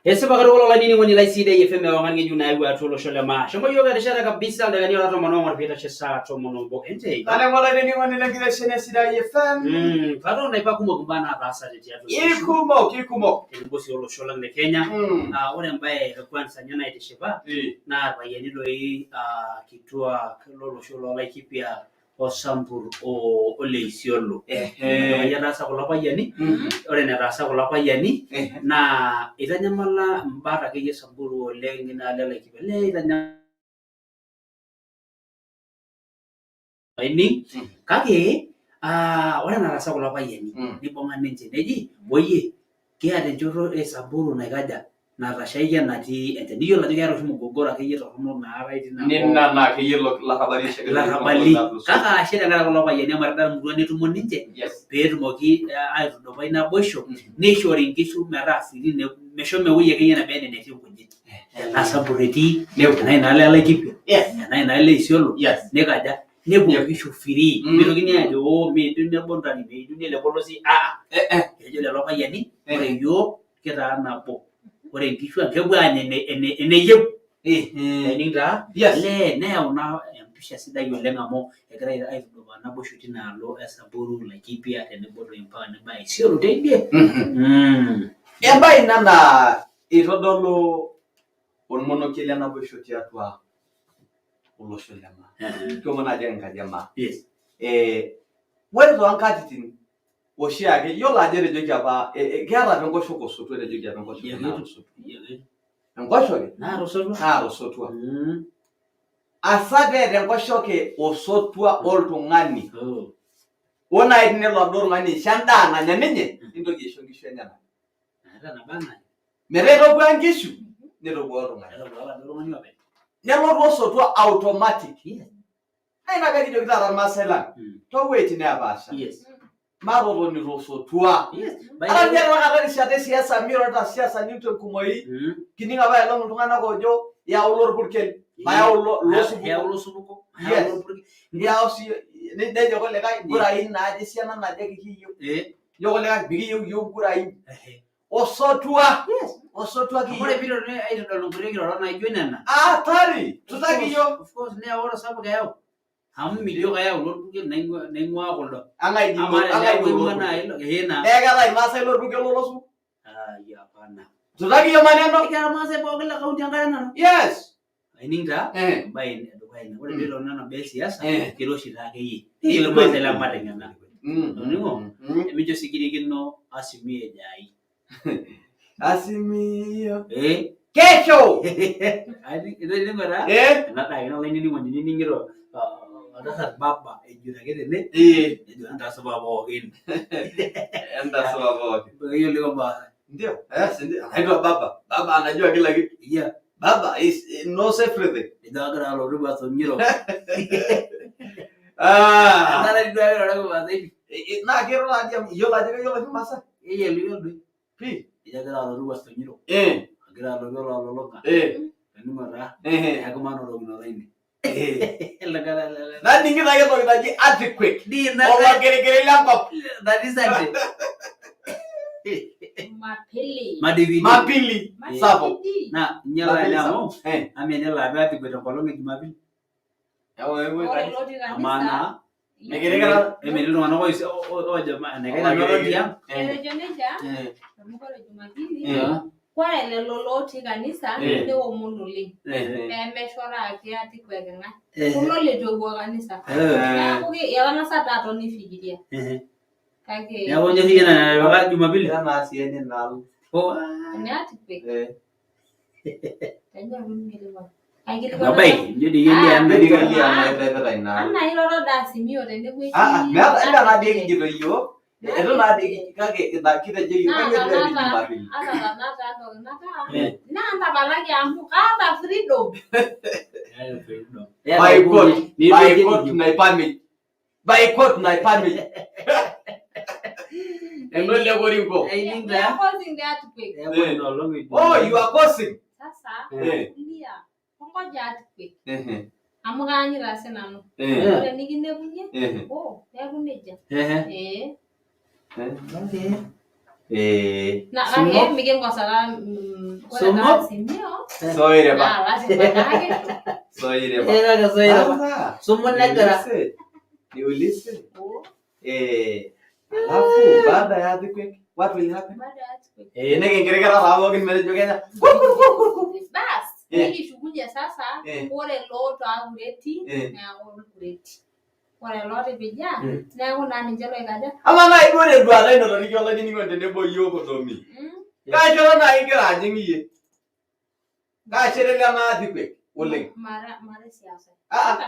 Esipa katukul olainining'oni lai sidai FM ewang'an ng'ejuk nayau atua olosho le maa. Shomo yiok erishata kabisa ildakikani ora tomon oong'or piitashe saa tomon obo enteipa. Naleng olainining'oni lenkitesheni e Sidai FM. Katon naipa kumok imbaa naataasate tiatua nkishu Ikumok, ikumok. tenebo sii olosho lang le Kenya. Ah, ore embae e kwanza ninye naitishipa naa irpayiani doi ah, kituak lolosho loo Laikipia o Sambur o ole Isiolo. Ehe. Etaasa kulo payiani, ore enetaasa kulo payiani naa eitanyamala imbat akeyie Samburu oleng inaalo e Laikipia. Olee eitanyamala aining kake ah, ore enetaasa kulo payiani nibung'a ninche neji oye kiata enchoto e Samburu naikaja natashaikia natii enchan. Niyiolo ajo keeta oshi mgogoro akeyie torrono naatae tina kop. Nina naa akeyie ilo larrabali oshi Ilarrabali. Kake ashe tenkaraki kulo payiani amu etadamutua netumo ninche pee etumoki aitudupai naboisho neishori inkishu metaa free meshomo ewueji akeyie naba enaa enetii nkujit. Tenaa Sambur etii, tenaa inaalo e Laikipia, tenaa inaalo e Isiolo, nikaja nepuo inkishu free. Mitokini aajo oo meidimi ebontari, meidimi ele polosie, aa etejo lelo payiani ore iyiook kitaa nabo ore inkishu ang kepuo aanya eneyieu ening taa olee neyau ina empisha sidai oleng amu egira aitudupaa naboisho tinaalo e Samburu, Laikipia tenebo doi mpaka nebaya Isiolo teidie. Embae ina naa eitodolu olmonokie le naboisho tiatua olosho le maa. Kiomon naaji ake enkaji e maa. Ore too nkatitin oshiake iyiolo ajo etejoki apa keeta apa enkoshoke osotua etejoki apa enkoshoke naata osotua. Enkoshoke Naata osotua. naata osotua. Asa peeta enkoshoke osotua oltung'ani Oh. o nai tenelo oladuo tung'ani aisho endaa nanya ninye nintoki aisho nkishu enyenak. Meeta nabo enanya. Metaa itopua nkishu nitopua oltung'ani. Etopua oladuo tung'ani openy. Nelotu osotua automatic. Yes. Naa ina pee kijoki taata irmaasai lang toowueitin neepaasha matotoni tosotua. Ata ninye tenakata rishata e siasa mirorita siasani tenkumoi kining apa aelong iltung'anak oojo yau lorpurkel mayau lo supuko. Yes. Yau sii nejo kulikae nkurai naaje esiana naje ake kiyieu. Nejo kulikae mikiyieu iyiok nkurai. Osotua. Osotua Amu ore kiyieu. piiroruni aitodolu nkuti kirorot naijo nena. Hatari! Tutaki iyiok. Of course naa eworo sapuk eyau. Amu milio kayau lorpurkel naing'uaa kuldo. Ang'ae Amaa ilo ang'ae teneeku ilo aing'ua lorpurkel? naa ilo ee naa. Ee keetae irmaasai lorpurkel lolosupuko. Ai hapana. Tutaki iyiok maneno. Keeta irmaasai pookin le kaunti enkare narok. Yes. Aining taa Eh. embae edukuya ina. Ore peelo nena baa e siasa Eh. kiroshi taa akeyie. Niyiolo irmaasai lang mateng'ena. Toning'o? Micho sii kirikino Azimio ejo ai. Azimio. Eh. Kesho. Itoning'o taa? Eh. Ena daa ake olainining'oni nining'ito oltasat baba ejito ake tene nejo entasupa pookin. Entasupa pookin. Keyiolo kwamba Ndio. Eh, si ndio. Anaitwa baba. Baba anajua kila kitu. Yeah. Baba is knows everything. Ejo agira alotu Pastor Nyiro. Ah. Enare duo ake iroroki Pastor. Naa keiro taadii amu iyiolo ajo keyiolo oshi Irmaasai. Keyiolo iyiolo doi. Pii. Ejo agira alotu Pastor Nyiro. Agira alotu ololulung'a. Ening'o taa? Neeku manotokinoto ine. Naning'ito ake entoki naji earthquake. Ologirigiri lenkop. That is Sunday. Mapili. Madividi. Mapili sapuk. Mapili. Naa inyala Mapili ene amu sapuk. Amu enelo apa earthquake tenkolong e Jumapili. Ore lotii Amaa kanisa. naa Mikirikira. emetii iltung'anak oojo enaikash nanu aton tiang. Etejo nejia amu ore Jumapili ore lelo lootii kanisa neomon oleng pee meshoraa ake earthquake ng'ae kulo leitu epuo kanisa. Neeku etang'asa taa aton nifikiria kake Neeku inyor iyie ina natipika Jumapili? Ira naa sii eninaalo. Oh, ene earthquake tejo mikilikuan. Ebaiki, ijo dii kelia Ijo dii ena. kelia naitepeta ina. Anaa iroro daa Azimio tenewueji. Ah, ah, meeta ila naa dii kijito iyiook. Eton naa dii kake ina kitejo iyiook Naa kainyoo dii tenataa Jumapili. ata tenataa entoki nataa Eh. naa ntapalaki amu kaata freedom. By court, by court naipamit. By court naipamit. Eno le Korinko. Aining We are taa. causing the earthquake. Neeku ina olong e Oh, you are causing. Sasa Eh. tulia. Ongoja earthquake. Ehe. Amu kaanyita sinanu. Eh. Ore enikinepunye, Ehe. oh, neeku nejia. Ehe. Eh. Eh. Na Sumo. kake mikinkosara Somo. Soirepa. Soirepa. Era soirepa. Somo negira. Niulize. Alafu baada ya earthquake what will happen? Baada ya earthquake. Nekinkirikira taa pookin metejo Kenya. Bas, nikishukunye sasa ore lootaa kureti neeku irkureti. Ore lootipija neeku naa ninche loikaja. Ama naaji duo tenduata ino toriki olainining'oni tenebo yiok otomi. Kaa shoto naaji igira ajing iyie? Kaa shoto elo ena earthquake oleng? Mara siasa.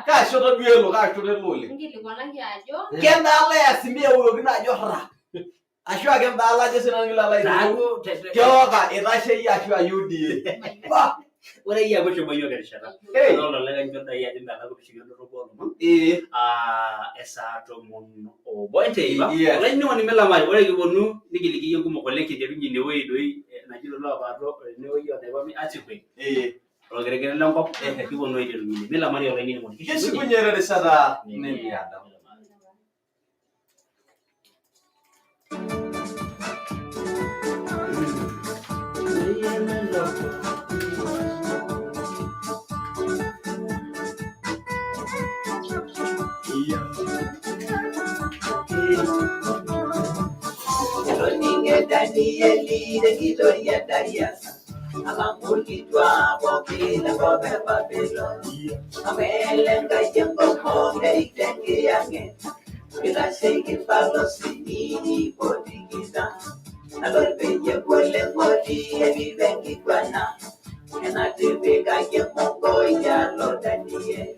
Kaa shoto duo elo, kaa shoto elo oleng? Nkilikuanaki ajo. Kendaalo e Azimio eurokino ajo ra. Ashu ake endaalo ajo sinanu piilo alo aitereu. Keoka itasheyie ashu a UDA. Ore iyie amu eshomo yiok erishata. Adolta olainining'oni dai ajo meelaku pishuko endorropo oolomon. Esaa 11 enteipa. Olainining'oni milamari, ore kiponu nikiliki iyie nkumok oleng kinterunye inewueji doi najito loopato enewueji onaipami earthquake. Olokerekere lenkop kiponu aiterunye ine. Milamari olainining'oni. Kishukunye terishata nemiado. Danieli de Kitoria Darius, Amamurkitwa Bokila Bobe Babylon, Amelenga Yango Yange, Vilashiki Palosini Potikita, Alorpeya Kulemoti, Evivenki Guana, and Atipika Yamongo Yalo Daniel,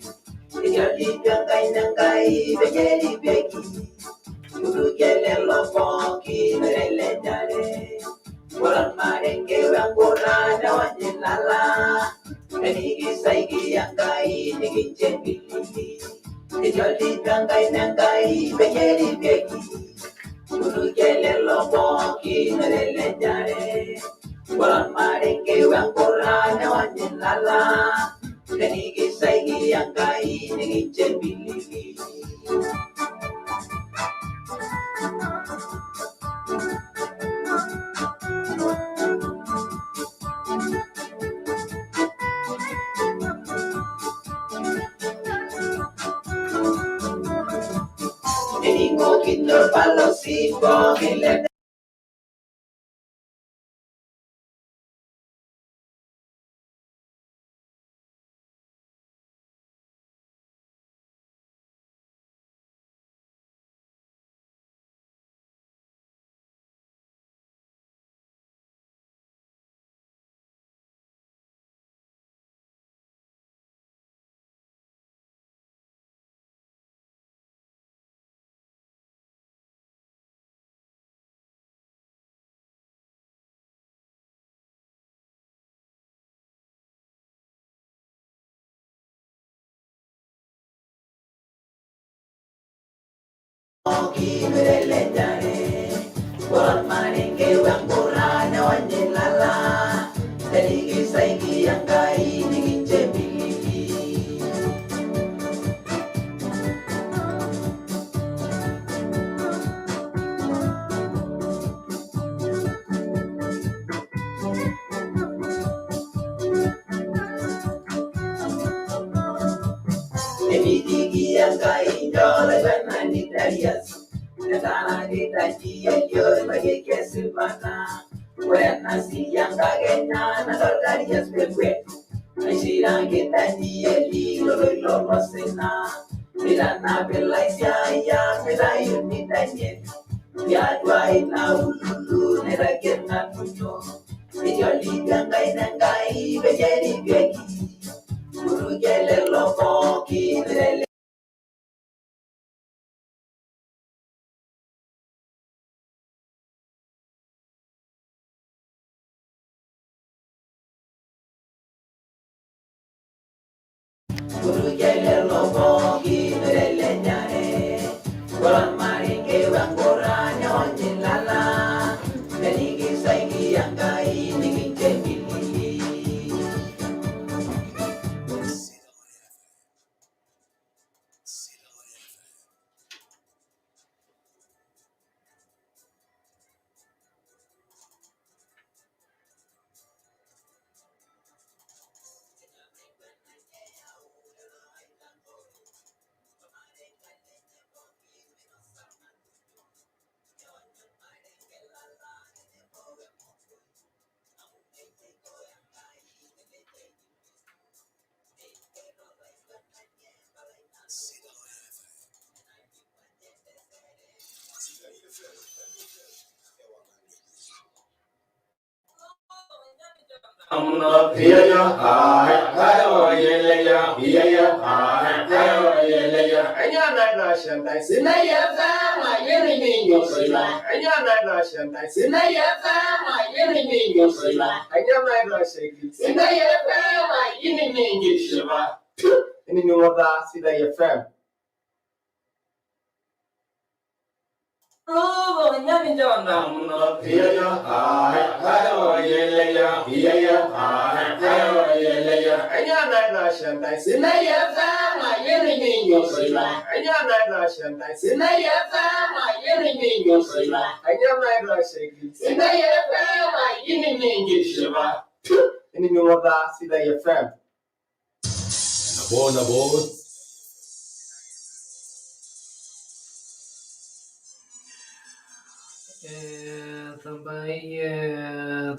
Ijali Gangai, Vejeri Beki. Urugele lopoki merele jare, Koran marenge wangora na wanjilala, Enigi saigi yangai niginche bilili, Ijoli gangai nangai bejeri beki. Urugele lopoki merele jare, Koran marenge wangora na wanjilala, Enigi saigi yangai niginche bilili.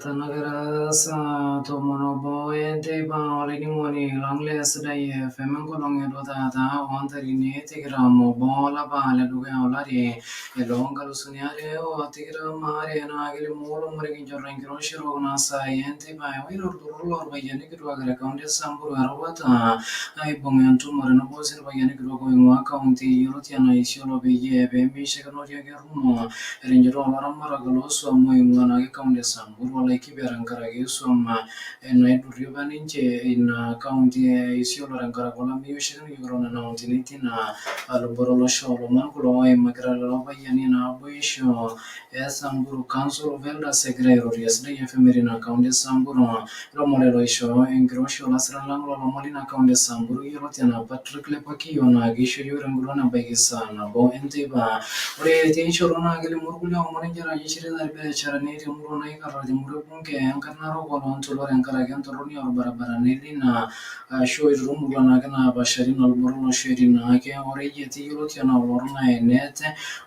Tanakata saa tomon obo enteipa olainining'oni lang le Sidai FM enkolong e duo taata oo ntarikini tikitam obo olapa ledukuya olari loo nkalusuni are o tikitam aare naa kelimu olomore kinchorita enkiroshi kuna saai enteipa ewaita olturrur loorpayiani kituak te kaunti e Samburu eroruata aibung entumo tenebo sii irpayiani kituak oing'ua kaunti yioloti enaa Isiolo peyie peemeishakenori ake erumo tenchoto oolaramatak loosuam oing'ua naake kaunti e Samburu o Laikipia tenkaraki suam naidurrie apa ninche ina kaunti e Isiolo tenkaraki olameyu oshiake too nena kauntini tina luboto olosho. Lomon kulo oimakita lelo payiani naboisho e Samburu Council of Elders egira airorie Sidai FM tina kaunti e Samburu. Ilomon loishooyo enkiroshi olasirak lang loolomon lina kaunti e Samburu yioloti enaa Patrick Lepakiyo naa keisho yiok tenguton ebaiki saa nabo enteipa. Ore tiaishoto naa kelimu irkulie omon nchere ajo eshirita irbiasharani temurua naikarra temurua ebunge enkare narok oloontoluo tenkaraki entorroni orbaribarani lina ashu oitutumurua naake napaasha tina luboto olosho etii naake oreyiet yioloti enaa olorng'aenet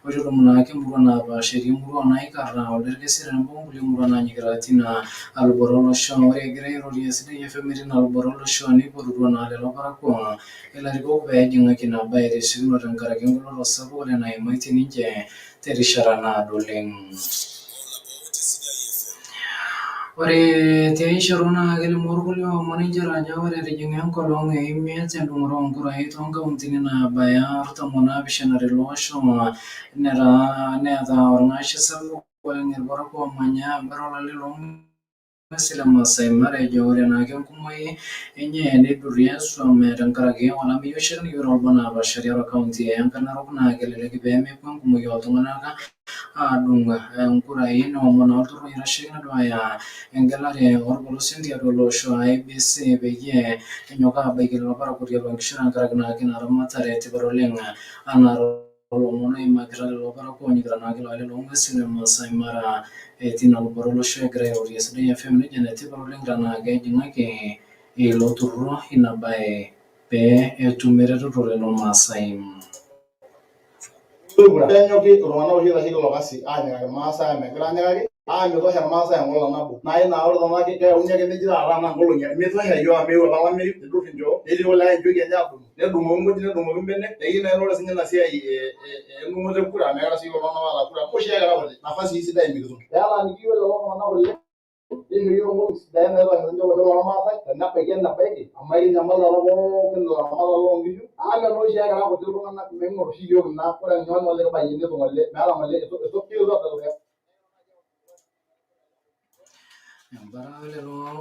oitutum naake emurua napaasha etii emurua naikarra olderkesi tenebo onkulie murua naanyikita tina luboto olosho. Ore egira airorie Sidai FM tina luboto olosho neipotutua naa lelo parakuo ilarikok peejing'aki ina baye tesiokinoto tenkaraki engoloto sapuk oleng naimaitie ninche terishata naado oleng. Ore tiaishoto naa kelimu irkulie omon nchere ajo ore etijing'a enkolong e imiet endung'oto oonkurai toonkauntini naabaya 47 tele osho neeta orng'ash sapuk oleng irparakuo oomanya abori olale loong'uesi le Maasai Mara ejo ore naake enkumoi enye neidurie suam tenkaraki olameyu oshiake toolubat napaasha tiatua kaunti e Enkare Narok naa kelelek pee mepuo enkumoi ooltung'anak aadung nkurai neomon naa olturrur oitasheki neduaya engelare orpolosien tiatua ele osho IEBC peyie enyok aabaiki lelo parakuo tiatua nkishu tenkaraki naake ina ramatare etipat oleng anaa lomon oimakita lelo parakuo oonyikita naake ilo ale loong'uesin le Maasai Mara tina luboto olosho egira airorie Sidai FM nejo enetipat oleng tenaa kejing'aki ilo turrur ina baye pee etum eretoto lelo maasai. Enyoki iltung'anak oshi oitasheki ilo kasi aanyikaki irmaasai amu megira aanyikaki aa mitosha irmaasai enkolong nabo naa ina ore tenaa keyauni ake neji taata anaa nkolong'i mitosha iyiook amu eewuo apa olameyu nidur inchoo netii kulikae enchoki enye adumu nedung'oki nkujit nedung'oki imbenek neyieu naa ore sinye ina siai endung'oto e kura meekure sii iltung'anak oota kura amu oshiake kira kuti nafasi sidai mikitum. Peetaaniki iyiook lelo tung'anak oleng nisho iyiook nkolong'i sidain naitosha sinche olosho lormaasai tenebaiki enebaiki amu ekinyamal taata pookin ilaramatak loonkishu amu naa oshiake kira kuti iltung'anak ming'or oshi iyiook ina ore nyoo ng'ole kibayie nitu ng'ole meeta ng'ole itu kitu adol. Embata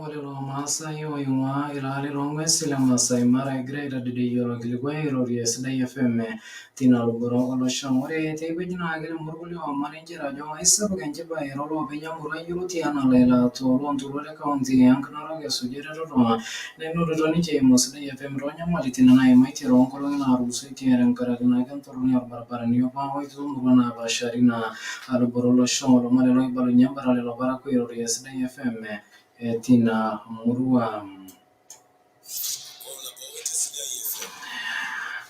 olelo maasai oing'ua ilo ale loong'uesi le Maasai Mara egira aitadedeyie olkilikuai airorie Sidai FM tina luboto olosho. Ore tiai wueji naa kelimu irkulie omon nchere ajo aisapuk enchipai toloopeny emurua yioloti enaa Lailato loontoluo le kaunti e Narok esuju eretoto nenotito ninche eimu Sidai FM toonyamalitin naimaitie toonkolong'i naatulusoitie tenkaraki naake entorroni orbaribarani apa oitu murua napaasha tina luboto olosho. Lomon lelo oibalunye embata lelo parakuo airorie Sidai FM tina murua.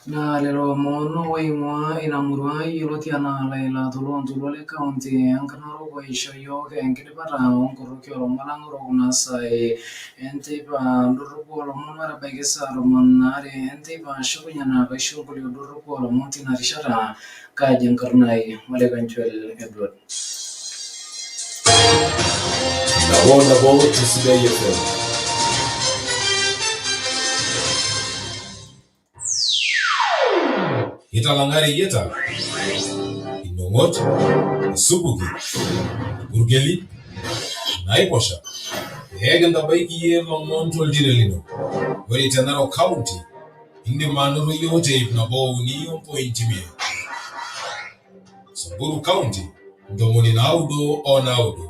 Naa lelo omon oing'ua ina murua yioloti enaa Lailato loontoluo le kaunti e Narok oisho yiok enkidipata onkoroki oolomon lang tookuna saai enteipa ndorropu oolomon ore ebaiki saa 12 enteipa ashukunye naa kaisho nkulie dorropu oolomon tina rishata kaaji enkarna ai Ole Kanchwel Edward. Nabo nabo te Sidai FM. Italang'a reyieta, Ilong'ot, isupuki, irpurkeli, naiposha pee kintabaiki iyie lomon toltiren lino. Ore te Narok County, indim anoto iyiook te ip nabo uni ompointi imiet. Samburu County, 97.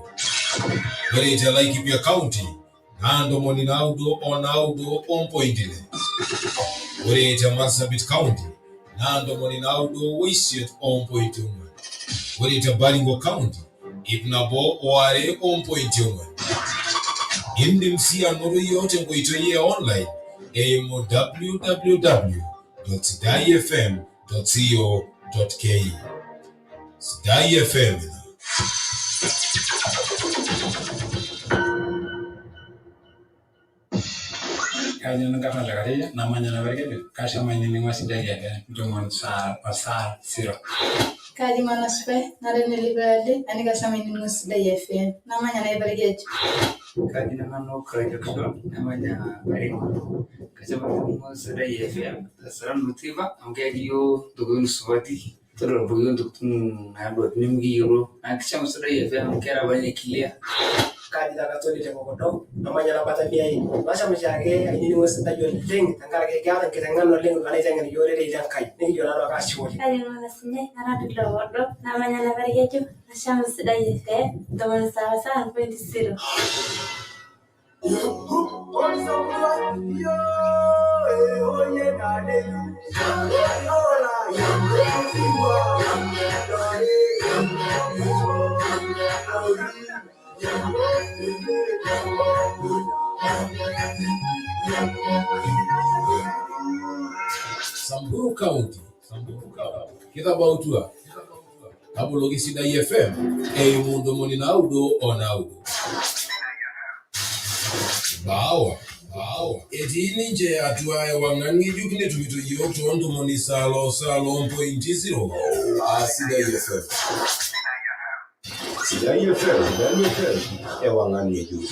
Ore te Laikipia County, naa 99.6. Ore te Marsabit County, naa 98.4. Ore te Baringo County, 102.4. Indim sii anoto iyiook tenkoitoi e online eimu www.sidaifm.co.ke. Sidai FM ina. Kaji nanu Enkarna Lekaria namanya enapa Orkeju, kasham ainining'o Sidai FM ntomoni saa siro. Kaji Mano Supai, nara ene Library, ani kasham ainining'o Sidai FM, namanya Naipa Orkeju. Kaji nanu Kraitokshon, namanya Baringo. Kasham ainining'o Sidai FM, tasara nutiba, amu keyaki yiok ntokitin supati, todol pooki ntokitin naaduaki nimikiyiolo. Naa kisham Sidai FM amu keeta apa ninye clear. Kaji taa Katoni te Kokodo, namanya enabata Miai. Nasham oshiake ainining'o Sidai oleng tenkaraki keeta enkiteng'ena oleng naiteng'en iyiok orerei lenkai. Nikijo naa duake ashe oleng. Kaji nanu Sinyai, nara Lokodo, namanya Enapa Orkeju, nasham Sidai FM, 97.0. Samburu County, kitabautua taboloki Sidai FM eimu 99. Bawa etii ninche atua ewang'an ng'ejuk netumito yiok too 97.0 aa Sidai FM. Sidai FM, ewang'an ng'ejuk.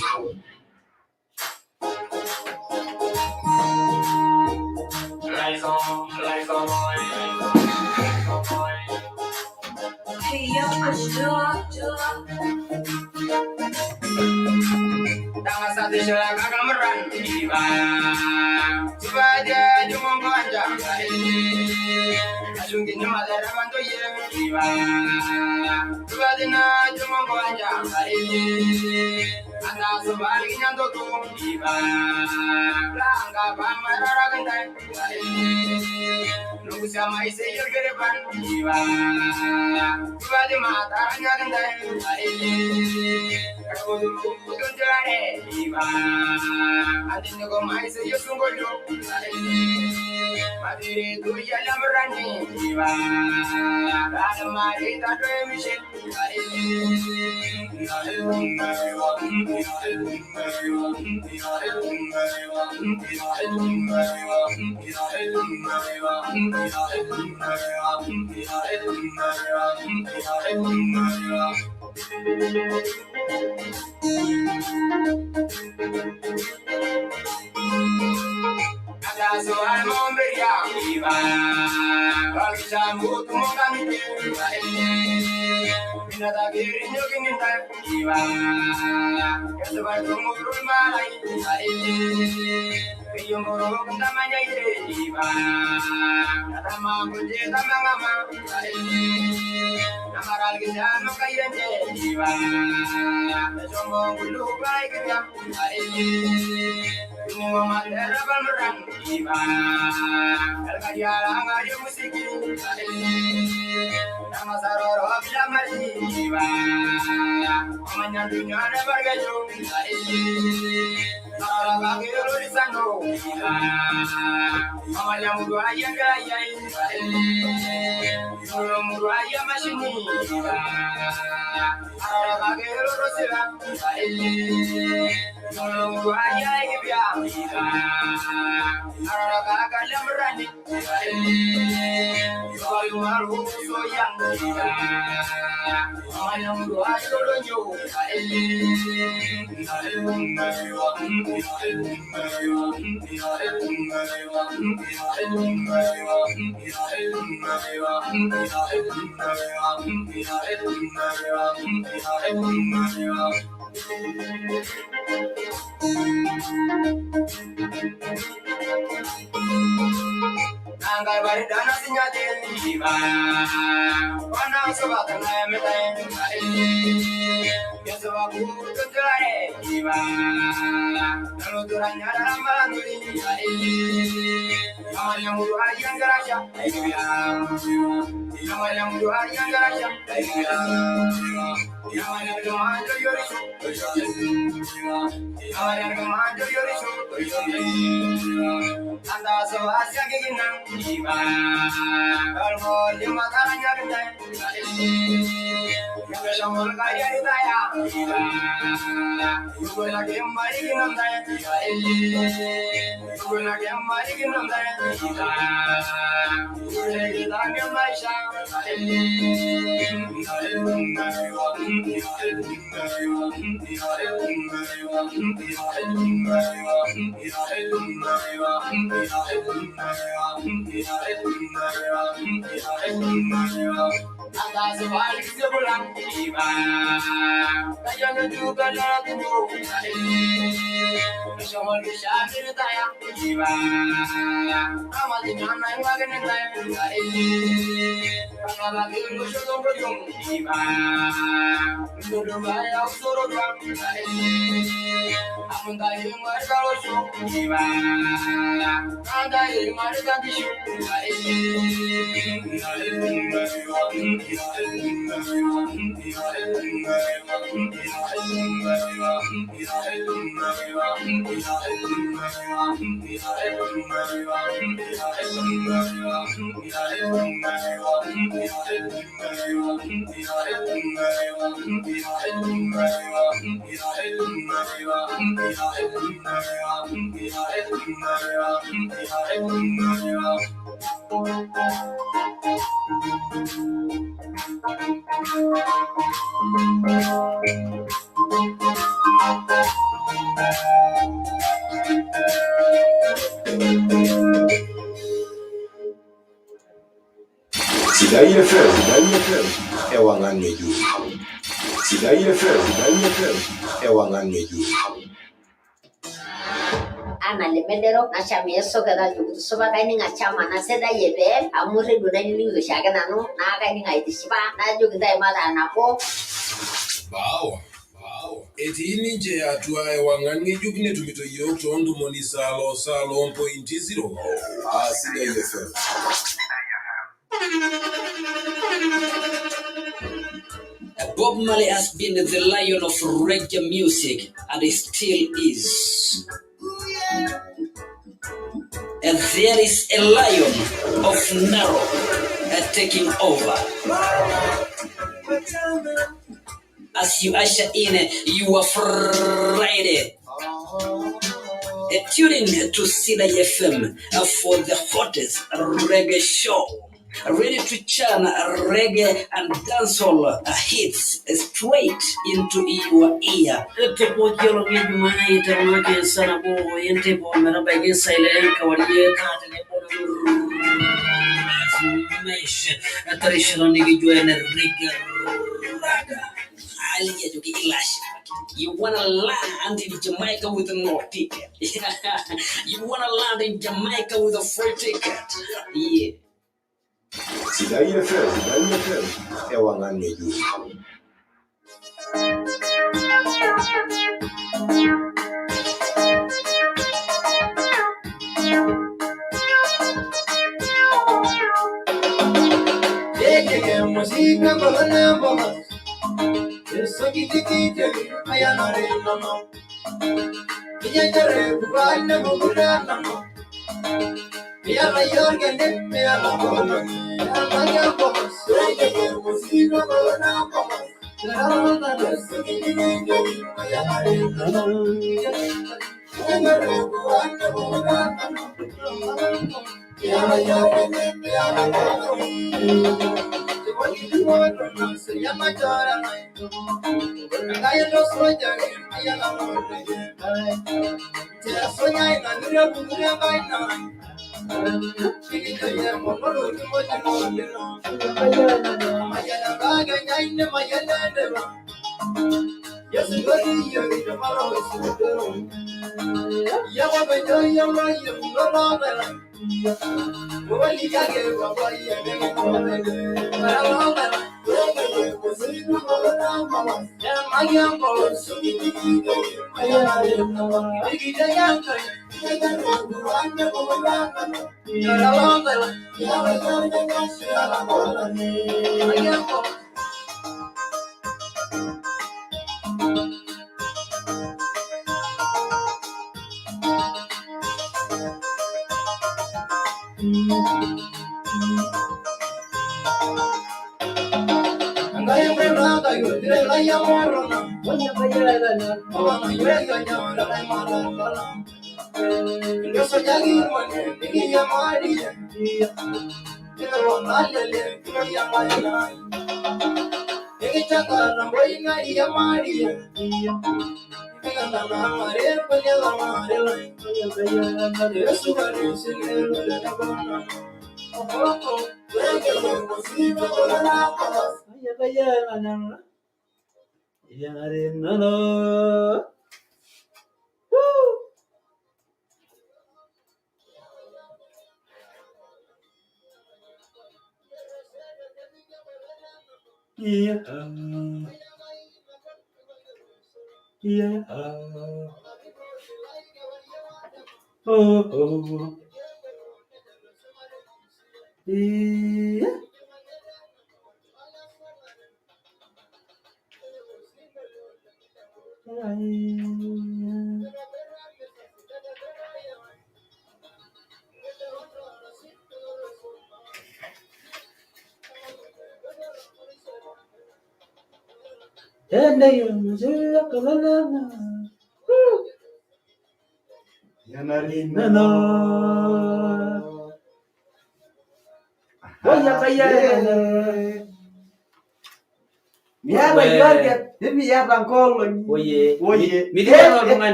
Sidai FM, Sidai FM, ewangan ngejuk. Sidai FM, Sidai FM, ewangan ngejuk. Ana lemedero nasham yeso kada jukutusupa kaining achama nasidai FM amu redio nainining'ito oshiake nanu naa kaining aitishipa najoki ntae mataa nabo. Bawa, bawa. Etii ninche atua ewang'an ng'ejuk netumito yiok too ntomoni salo salo ompointi zero. Ah, Sidai FM. Bob Marley has been the lion of reggae music and he still is. And there is a lion of Narok taking over. As you usher in your Friday, tune in to Sidai FM for the hottest reggae show. Ready to churn reggae and dancehall hits straight into your ear. Tepooki olong ejumaa iteruaki saa nabo enteipa ometabaiki saa ile enkewarie naa tenebo nanu Ramesh terishata nikijo ene reggae raga. Ali ajoki ilash. You wanna land in Jamaica with no ticket. You wanna land in Jamaica with a free ticket. Yeah. Sidai FM, Sidai FM, ewangan ngejuk.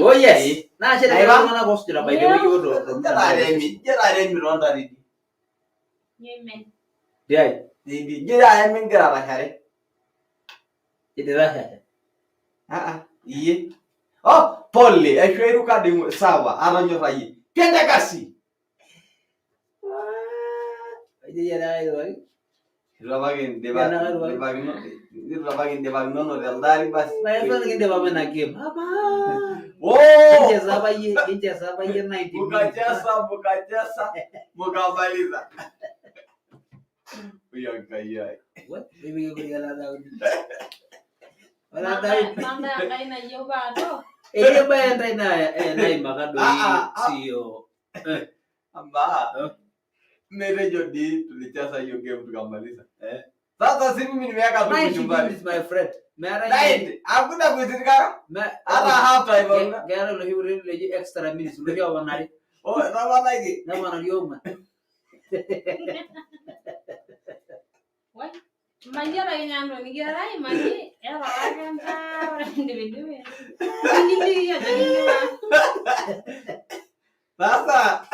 Oh yes. Na shida iltung'anak oosujita by the way Oh, pole, aisho kadi sawa, atonyorrayie. Twende kasi. Itu apa kindipakinono telde ari basi. Oh! Kincheza apa yie, kincheza apa yie 90 minutes. Mukacheza, mukacheza, mukamaliza. Uya Enkai ai. What? Mimi kikuria la Daudi. Wala Daudi. Mambo ya Enkai nayieu paato. Etii embaye entae naimaka doi CEO. Amaa metejo dii tulicheza hiyo game tukamaliza. Sasa si mimi nimeweka tu 90 kuchumbari. minutes my friend. Meetae 90. Hakuna kuitirikana. Hata half time hakuna. Keetae iloshi kutiti leji extra minutes iloshi oponari. Oh, neponari. Neponari ong'uan. Wai. Mayiolo ake ninye nanu enikigira aimaki, eroro ake ntae ore indipidipi. Nikiliki ajo kinyioo. Sasa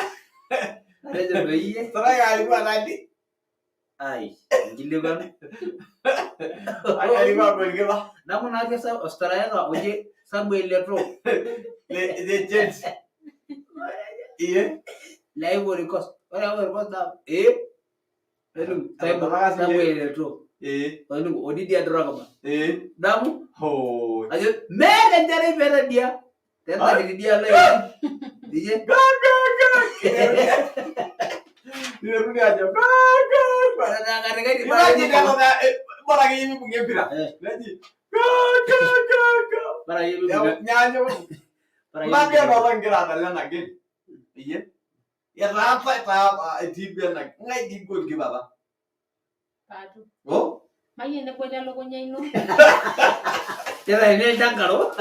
atejo doi iyie. Striker alikuwa nani? Ai, enkilikuan. Alikuwa goalkeeper. Naku naake ostriker oji Samuel Eto'o. Le Chelsea. Iye. Le Ivory Coast. Ore Ivory Coast naa ee. Samuel Eto'o. Olningo o Didier Drogba. Damu? Ajo meeta enkerai peeta dia. Tenakiti dia lai. Iye. Go go go. Nirudi ajo go go go. Katikati Imagine lelo na bora akeyie mibung'a empira. Neji go go go go. Bora akeyie mibung'a. Nyanyo. Bora akeyie Mape mibung'a. nolong ngira adala ena game. Iye. Etaasa taa etii duo ena ng'ae dii goalkeeper apa? Paatu. Oh? Mayieu nebolo elukunya ino. Kitayuni ilchangaro.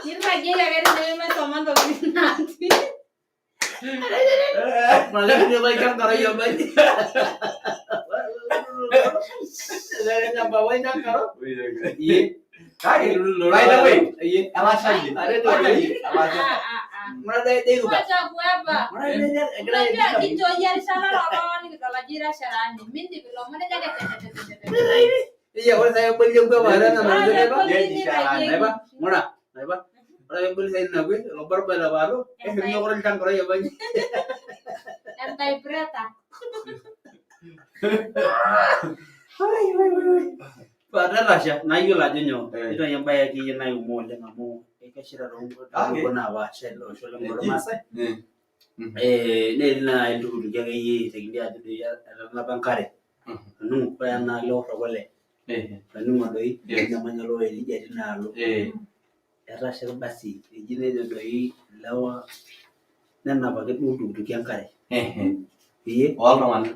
Nirragieki ake tine maisoma ntokitin natii. Malakini apa ilchangaro obaji. Ilchangaro. Iye. Kake, by the way, elashayie. Elasha. Wacha kuepa. Unajua kinchooyie erishata lelo nikidol ajo ira sharani. Mindip ilomon nejo ake tetetetete. Iya, ore sai eboli enkwe maata ena Ore naloito eboli naiba. nirragieki. Naiba, ng'ura, naiba. Ore peboli sai ina kwe, ilo barbar lepaalo, keshukuni ake olchangaro obaji. Entaipreta. Paata etasha nayiolo ajo nyoo, itayu embaye akeyie naiumaa oleng amu keshita toolubot napaasha ele osho lang lormaasai. Netii nai iltukutuki akeyie itekini ajo doi etanapa enkare. Toning'o ore enaalo orkole. Toning'o doi nemanya loo Elija tinaalo. Etasha basi eji nejo doi ilewa nenap ake duo iltukutuki enkare. Peyie Oltung'anak.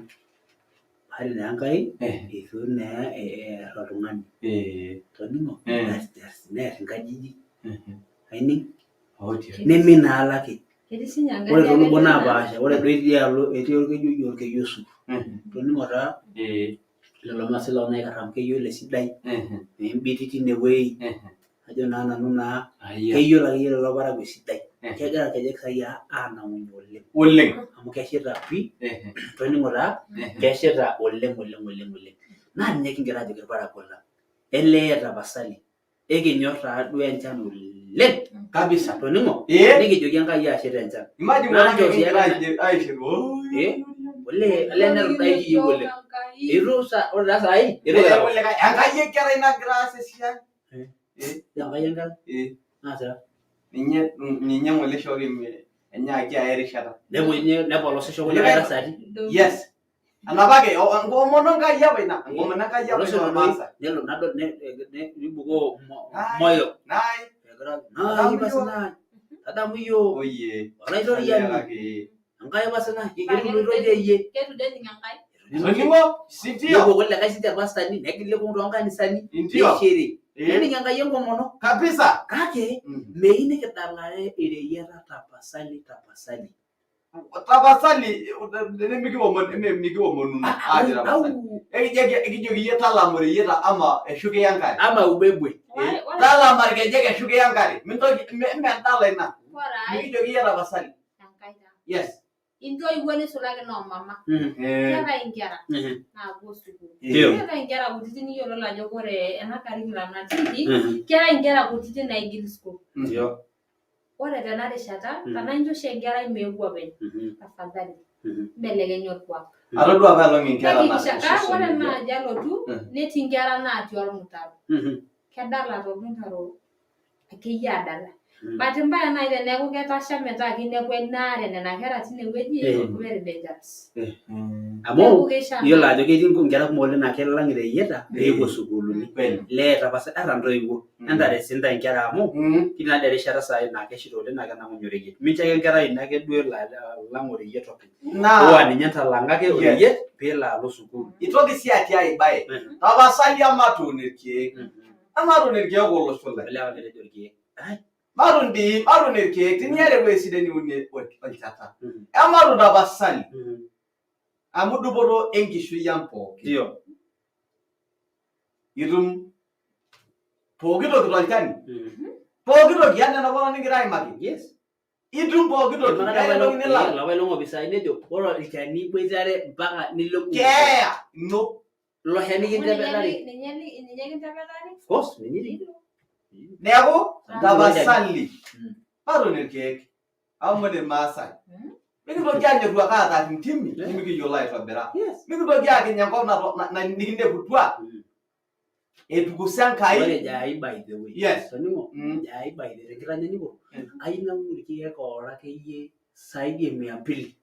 Bahati naa Enkai eitu naa ear oltung'ani. Toning'o near inkajijik. Aining neiminaalaki. Ketii sinye Ore enkaji ake toolubot nena. napaasha ore doi tidialo etii orkeju oji orkeju osup. Toning'o taa lelo maasai loo naikarra amu keyiolo esidai embiti tinewuei ajo naa nanu naa keyiolo akeyie lelo parakuo esidai. Kegira irkejek sai anang'unye oleng. Oleng. Amu keshita pii toning'o taa keshita oleng oleng oleng oleng. Naa ninye kingira ajoki irparakuo lang. Elee tapasali ekinyor taa duo enchan oleng. Kabisa. Toning'o nikijoki Enkai ashe tenchan. Imagine Naa ore nchoo sii kigira ake aishiru. Olee olee neton dai kiyieu oleng. Eitu sa ore taa saai eitu Nejo kiraposh. kulikae, Enkai enkerai nagira aas esiai. Enkai enkerai? Naasita. Ninye ninye ng'ole ishooki enyaaki aya erishata. Nepuo ninye nepolosisho kulikae tasati. Yes. Anapake enkomono Enkai apa ina. Enkomono Enkai apa ina Olosho doi ormaasai. nelo nadol nibukoo moyo. Nai. Nai basi nai. Tadamu iyiook. Oye. Olaitoriani. Enkai basi nai. Ketulutoitie iyie. Ketu doi ening Enkai. Toning'o? Sindio? Nepuo kulikae sinche irpastani negili lukuny toonkanisani Ndio. nishiri. Nening Enkai enkomono. Kabisa. Kake meyieu nikidalare ireyiata tapasali tapasali. Tapasali nemikiwomonuno aajo tapasali. Ekijoki iyie talama oreyieta ama eshukiya enkare. Ama ubebwe. Talama irkejek eshukiya enkare. Mintoki mme endala ina. Ore ai Mikijoki iyie tapasali. Enkai taa. Yes. Intoiwuo nisulaki noo mama. Keetae inkera naapuo sukuul. Ndio. Keetae inkera kutitik niyiololo ajo ore ena curriculum natiiki, keetae inkera kutitik naigil school. Ndio. Ore tena rishata, tenaa incho oshi enkerai meeku openy, tafadhali, mbelekenya orkuak. Atodua apa elong inkera Hakikisha, naata kake social ore media. naaji alotu, netii inkera natii ormutaro. Kedala tormutaro akeyie adala. Bahati mbaya naaji teneeku ketasha metaa kinepu ena are nena kera tinewueji, very dangerous. Amu Neeku keishaa iyiolo ajo ketii nkera kumok oleng naa kelang ireyieta peepuo sukuulini. Lee tapasali ata ntoiwuo entare sii ntae inkera amu ketii naa erishata saai naa keshaita oleng naa kenang'unye oreyiet. Mincho ake enkerai ino ake duo elo alang oreyiet openy. Oa ninye ntalang'aki oreyiet peelo alo sukuul. Itoki sii atii ai bae. Tapasali ematuun irkeek. Ematuun irkeek olosho lai. Olewa metejo irkeek. Matuun dii, matuun irkeek. Teniata ewueji sidai niunie olchata. Ematuun tapasali. Amu dupoto enkishui ang pookin. Ndio. Itum pooki toki tolchani. Pooki toki ata ena kop nikigira aimaki. Yes. Itum pooki toki. Meeta entoki nilau. Lapa ilong opisai nejo ore olchani iboitare mpaka nilo Keeya ino. Ilo shani kintepetari. Ninye kintepetari. Of course, ninye. Neeku tapasali matuun irkeek amu irmaasai. Mikintoki anyorru ake aatar intimi nimikiyiolo aitobira. Mikintoki akiny enkop nikineputua etukusa Enkai. Ore jai by the way. Yes. Toning'o, jai by the way, tenkitanyanyukoto, ainyang'u irkeek oora akeyie zaidi ya 200.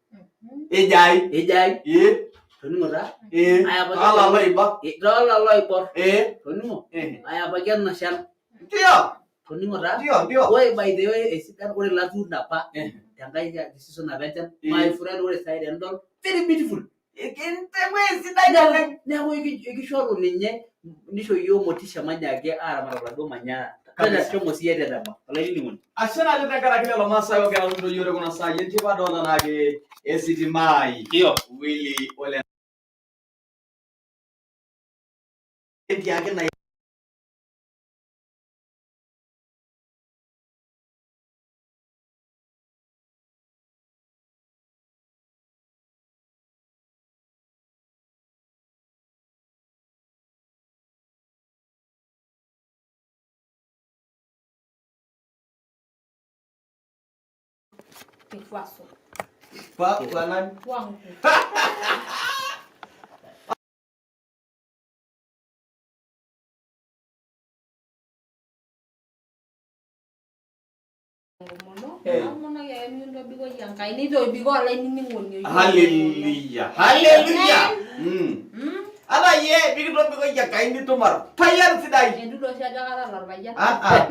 Ejai. Ejai. Ee. Toning'o taa? Ee. Ayapaki Toolalo oibor. Toolalo oibor. Ee. Toning'o? Ayapaki ena shan. Ndio. Toning'o taa? Ndio, ndio. Ore by the way, esidan ore latuuno apa tenkae season apa enchan, my friend ore saai tenidol, very beautiful. Ewueji sidai oleng. Neeku ekishoru ninye nisho yiok motisha manyaaki aaramat oladuo manyara. Kabisa. Shomo siyie tetema olainining'oni. Ashe naleng tenkaraki lelo maasai oogira atum iyiook kuna saai enteipa adolta naake esitimai. Ndio. Willy ole etiaki na Kikwaso. kwa nani? Wangu. Aomonoki ake mikintobikoki Enkai nitobikoo olainining'oni oyieu. Haleluya. Haleluya. Ata yie mikintobikoki Enkai nitum orpayian sidai. Eitu doi oshi ajo kaata orpayian. Ah ah.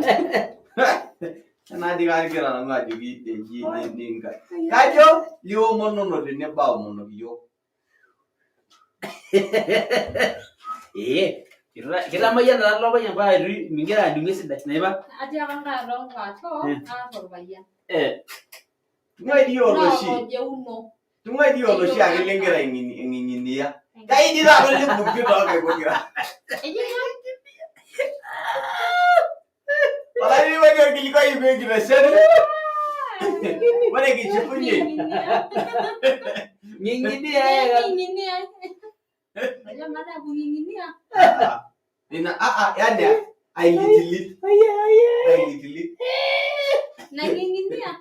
Enaji kagira nanu ajoki eji ninka. Kajo liomonono tenebo aomonoki iyiok. Ee, kitamayiana taa ilo payian paa eitu mingira adung'u esidai naipa. Atiaka Enkai atoonko aata orpayian. Tung'ai dii oloshi. Naa olojeuno. Tung'ai dii oloshi ake lingira aing'ing'inia. Kai dii taata olibung'i toonkaik pokira. Eji nyoo? Olainining'oni orkilikuai pee enkitesheni. Ore kishukunye. Ng'ing'inia. Ng'ing'inia. Ajo maana ya kung'ing'inia. Ina yani ailitilit. Ailitilit. Nang'ing'inia.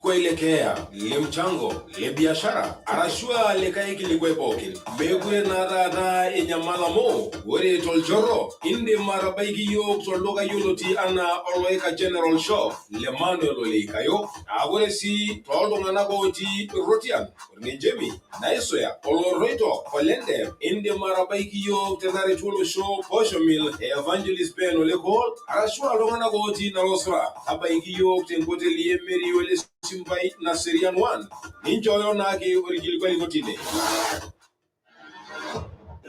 Kuelekea le mchango le biashara arashua likae kilikuai pookin meekure naa taata inyamal amu ore tolchorro indim atabaiki yiok tolduka yioloti anaa Oloika General Shop le Manuel Oleikayo. Aa ore sii tooltung'anak otii Rotian, Orngenchemi, Naisuya, Oloroito, Olende, indim atabaiki yiok tenaretu olosho Posho Mill e Evangelist Ben Olekol arashua iltung'anak otii Narosura, tabaiki yiok tenkoteli e Mary Ole Simbai Naserian 1. Ninchooyo naake orkilikuai lino tine.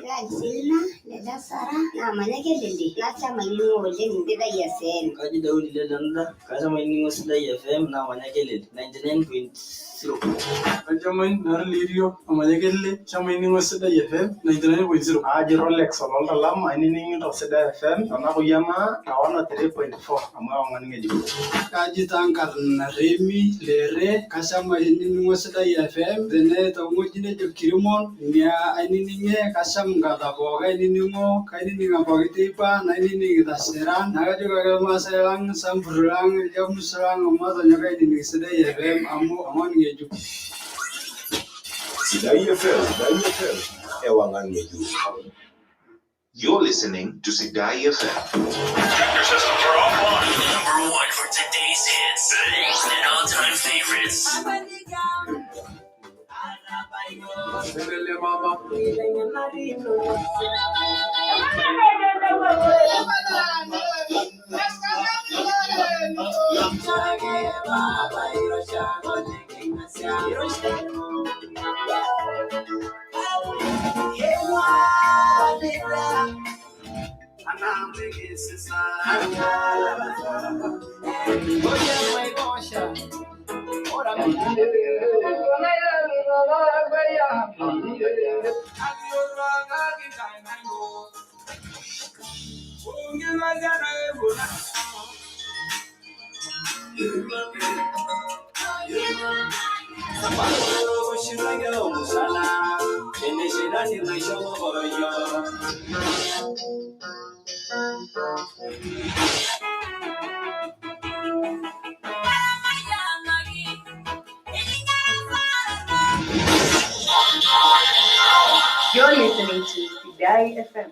Kaji Selina, Letasara, naamanya Kelele, nasham ainining'o oleng Sidai FM. Kaji Daudi Lelenduta, kasham ainining'o Sidai FM naamanya Kelele 99.0. Kaji Amain nara Lirio amanya Kelele sham ainining'o Sidai FM 99.0. Aaji Rolex ololtalam ainining'ito Sidai FM tenakoyiamaa te 103.4 amu ewang'an ng'ejuk. Kaji taa nkarn Remi Lere kasham ainining'o Sidai FM tene tewueji nejo Kirimon nia ainining'ie kasham nkata pooki ainining'o kainining apake teipa nainining itasiran naa kajoki ake irmaasai lang sambur lang iljamus lang matonyok ainining Sidai FM amu ewang'an ng'ejuk. Sidai FM, Sidai FM, ewang'an ng'ejuk. You're listening to Sidai FM. Tractor systems are offline. Number one for today's hits and all-time favorites. You're listening to Sidai FM.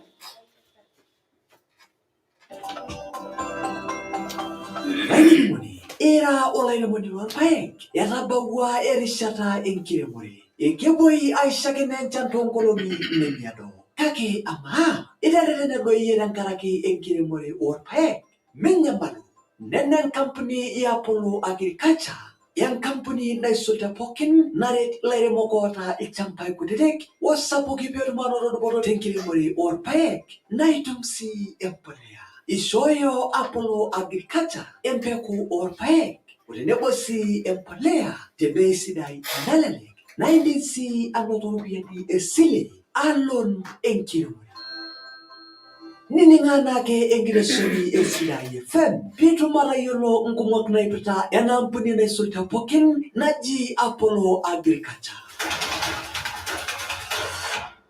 Lainimoni, era olairemoni lorpaek, etabawua erishata enkiremore. Ekepuoi aishakino enchan toonkolong'i nemiado. Kake amaa, iterretene doi iyie tenkaraki enkiremore orpaek? Minyamalu, nena enkampuni e Apollo Agriculture, enkampuni naisul te pookin naret ilairemok oota ilchambai kutitik osapuki peetum anoto dupoto tenkiremore orpaek naitum sii embolea. Ishooyo Apollo Agriculture empeku orpaek otenebo sii embolea tebei sidai nalelek naidim sii anoto iropiyiani esile aa loan enkiremore. Nining'aa naake enkitesheni e Sidai FM piitum atayiolo nkumok naipirta ena ampuni naisul te pookin naji Apollo Agriculture.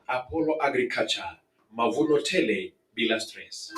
Apollo Agriculture, mavuno tele bila stress.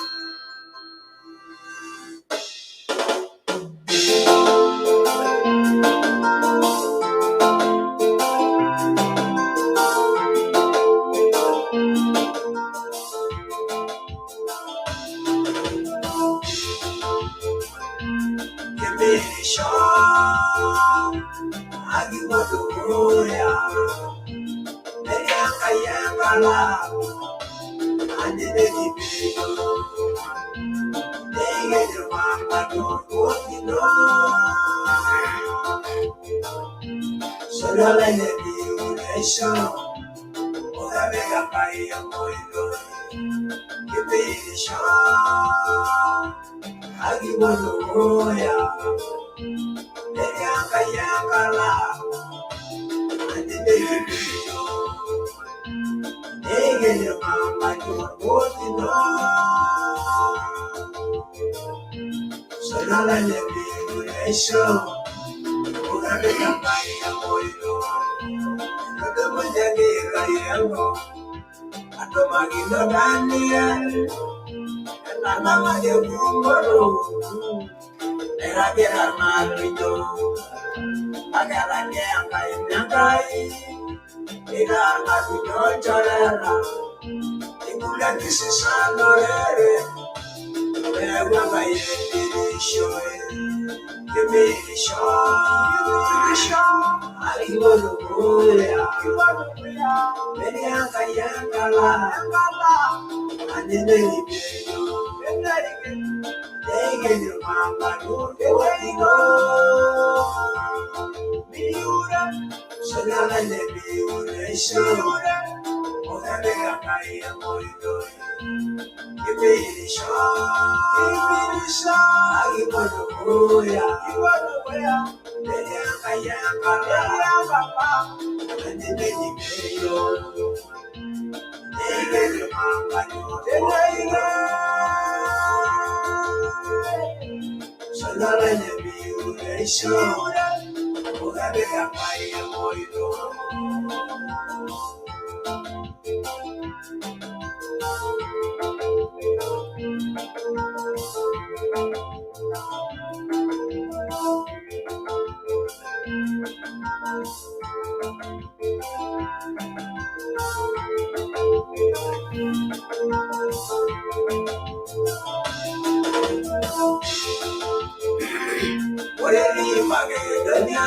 Ore etii Makedonia,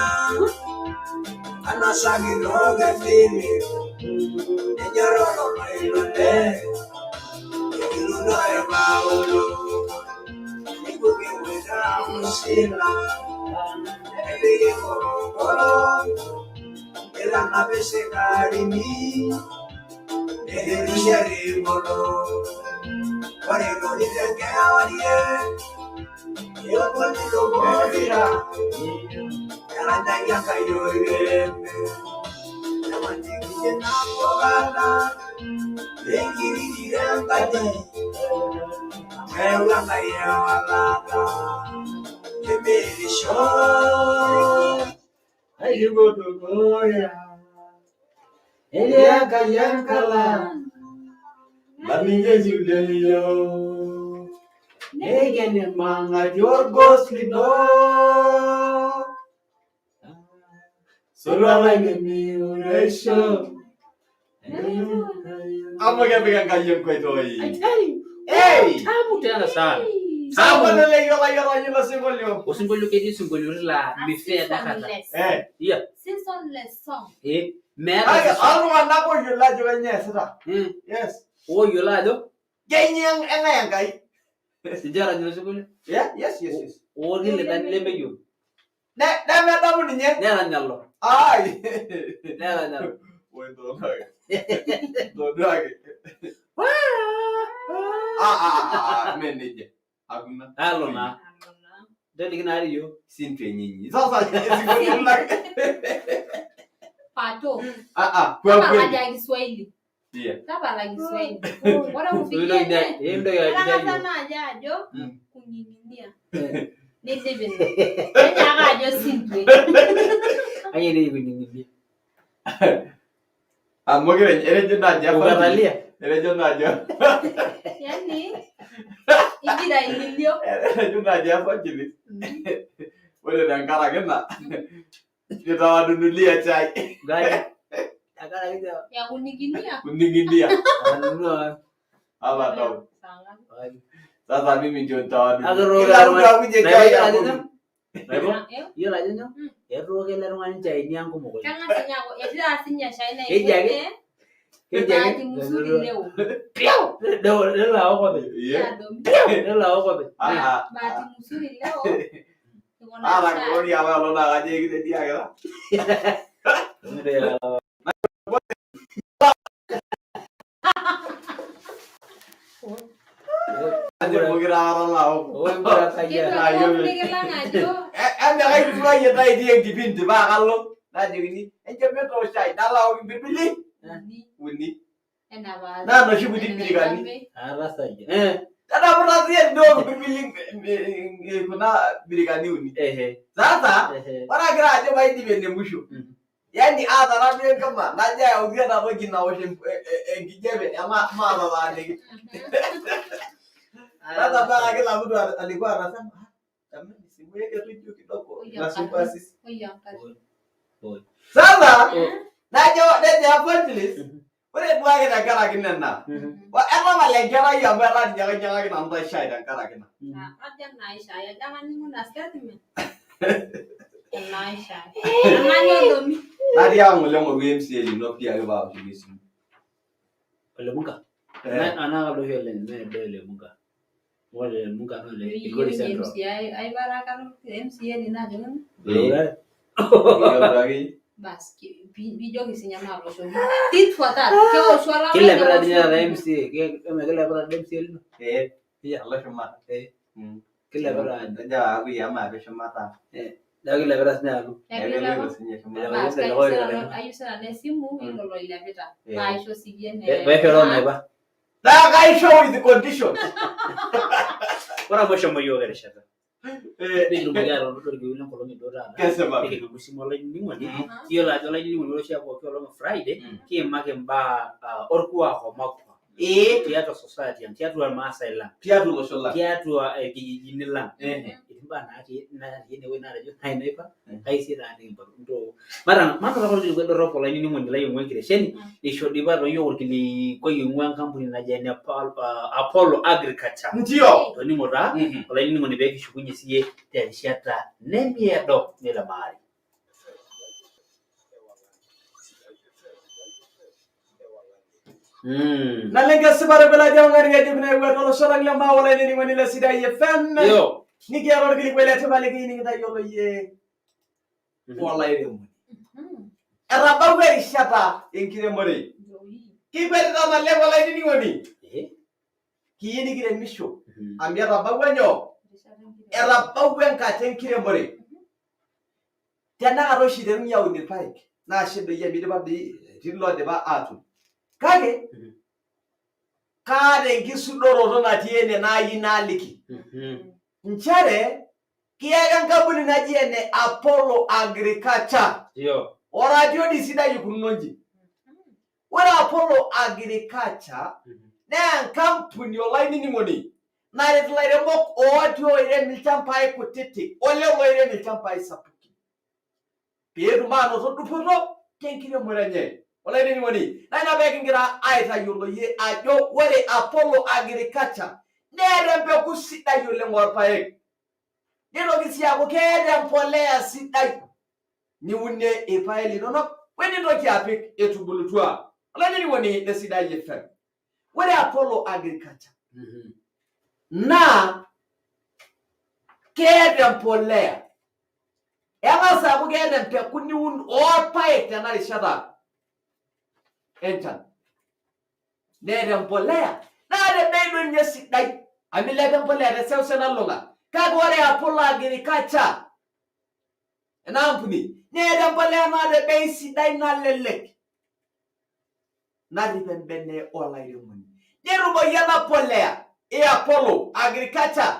anasaki tookefili, nenyororo ilo lee, egilunore Paulo, nibung'i o Sila, nepiki korokoro, neitanapi sikarini, neirishari ng'olo. Ore lorito enkewarie, eomonito pokira, eranyaki Enkai oilembe. Emaniki nabo kata, enkiriri enkaji, amu eyawua Enkai ewalata, nemirisho. Aikipuo dukuya. Etii Enkai enkala naninye eshulie iyiook. Neiken irmang'ati orgos lino. Sotua lai lemiureisho. Amu kepik Enkai enkoitoi. Hey! Tamu tena sana. Sawa leleyiolo ayiolo ilo sinkolio. Osinkolio ketii isinkolioitin laa mifaa dakata. Eh. Yeah. Seasonless song. Eh, meeta Kake season. oltung'anak oyiolo ajo kainyoo eesita. Yes. Oyiolo ajo Kainyoo eng'ae Enkai. Ninche oranyita osinkolio? Yeah, yes, yes, yes. Otii lidae lemeyiolo. Nemedamu ninye. Nerany alo. Ai. Nerany alo. Oi, ntoduaki. Ntoduaki. Ah, ah, ah, ah, mee nejia. Hakuna. Alo naa. Toliki naa iyiook. Sinto enyinyi. Sasa isinkolioitin lake. Pato. Ah, ah, kwa Tapala kweli. ya Kiswahili. Yeah. Tapala Kiswahili. Ore kufikia ene, Eh, mdogo ya etang'asa kijayo. naaji ajo kung'ing'inia. Neidip ina. Nenyaaka ajo sintwe. Ai ene kuning'inia. Amu etejo naaji Ukatalia. Etejo naaji Yaani igira aililio. etejo naaji evangelist. Ore tenkaraki ina nitawanunulia chai. Ya kuning'inia. Kuning'inia. Hapa tau. Sasa mimi ndio nitawanunulia. Akitooko Kila mtu akuje chai ya ajo kumi. nyoo? Naipo? Yiolo ajo nyoo? Etooko ele tung'ani nchaini ang kumok oleng. Keng'as ninye aaku etii taata sinye shai Keji ake? naikone Keji ake? bahati mzuri leo. Piau! Nelo aok openy. Piau! Nelo aok openy. Bahati mzuri leo. Iko na Ata shai. kuloni apa elo naa kajo ekitediakita. Ajo pokira akata laok. Ketu ake nikilang ajo Emekaiturayie taa itii enkipindi paa kalo najokini encho metooko shai nalo aok impirbili uni. enapa. Naa noshi kuti birikani. Atasayia. Tadamu taa siiyie teniok impirbili kuna birikani uni. Sasa ore agira ajo maidip ene musho. Yaani aatara duo enkima najo ayautu ena toki naosh enkijape emaatataaniki. Sasa mpaka kila mtu alikuwa anasema "Ah, jamani simuweke tu juu kidogo inasumbua sisi." Sasa najo nejo evangelist ore duake tenkaraki nena etapala enkerai amu etaa ninye kainyiang'aki nanu ntae shai tenkaraki ina. Kajo enaishai ajo kaning'u ina statement. Enaishai. Enanyodomi. Natiaka ng'ole ng'oru MCA lino pii ake paawoshoki esimu. Ole Munga? Anaa kalo oshi ole mee duo ole Munga. Ore ole Munga naa ole Kilgori Central. MCA aibaraka MCA lino ajo ng'ane. Bas piijoki sinye maatoshoki. Tit for tat. Keoshu olama Kilepita ninye neoshu taata orkitok. MCA. Kilepita doi MCA lino. Eh, alo shumata. Kilepita. Etejo aaku maape shumata. Neeku kilepita sinye alo. Ekilepa. Sinye shumata. Bas kayieu sinanu esimu ilo loilepita. Paa aisho siyie ne. Paisho naipa. Naa kaisho with conditions. Ore amu eshomo iyiook erishata. Nikitumoki aatodua orkiu lenkolong eduo taata. Kesipa. Niking'amu esimu olainining'oni. Kiyiolo ajo olainining'oni ore oshiake pooki olong e Friday kiimaki imbaa orkuak omakwa. Ee. Tiatua society ang, tiatua irmaasai lang. Tiatua olosho lang. Tiatua irkijijini lang. Ehe. Etii imbaa natii natii enewueji naatejo nai naipa kai sii taa nikimpot ntoo mata matotoko orkilikuai dorrop olainining'oni lai oing'ua enkitesheni isho dipa toi yiok orkilikuai oing'ua enkampuni naji ene Apollo Agriculture. Ndio. Toning'o taa olainining'oni pee kishukunye siyie terishata nemiedo nilemaari. Naleng esipata pelaji ewang'an ng'ejuk nayewuo atua olosho lang le Maa olainining'oni le Sidai FM. Yo. Nikiata orkilikuai le tipat likiyieu nikintayiolo iyie olairemoni. Etabawua erishata enkiremore. Kikwetita naleng olainining'oni. Kiyieu nikiremisho amu etabawua nyoo? Etabawua enkata enkiremore. Tenakata oshi iterunye aun irpaek naa ashe doi amu idipa doi etii iloodipa aatun. Kake kaata enkisudoroto natii ene naayieu naaliki. Nchere kiyaka enkampuni naji ene Apollo Agriculture. Ndio. Orationi sidai ikununo inji. Ore Apollo Agriculture naa enkampuni olainining'oni naret ilairemok ooti oirem ilchambai kutitik olelo oirem ilchambai sapukin peetum aanoto dupoto tenkiremore enye. Olainining'oni, naa ina pee kingira aitayiolo iyie ajo ore Apollo Agriculture neeta empeku sidai oleng orpaek. Nitoki sii aaku keeta embolea sidai niunie irpaek linonok wenintoki apik etubulutua. Olainining'oni le Sidai FM. Ore Apollo Agriculture naa keeta embolea. Eng'as aaku keeta empeku niun orpaek tena rishata enchan. Neeta embolea naa te bei doi ninye sidai amu ilepa embolea te seuseu nalulung'a. Kake ore Apollo Agriculture ena ampuni neeta embolea naa te bei sidai nalelek narrip embene olairemoni. Netumoyu ena polea e Apollo Agriculture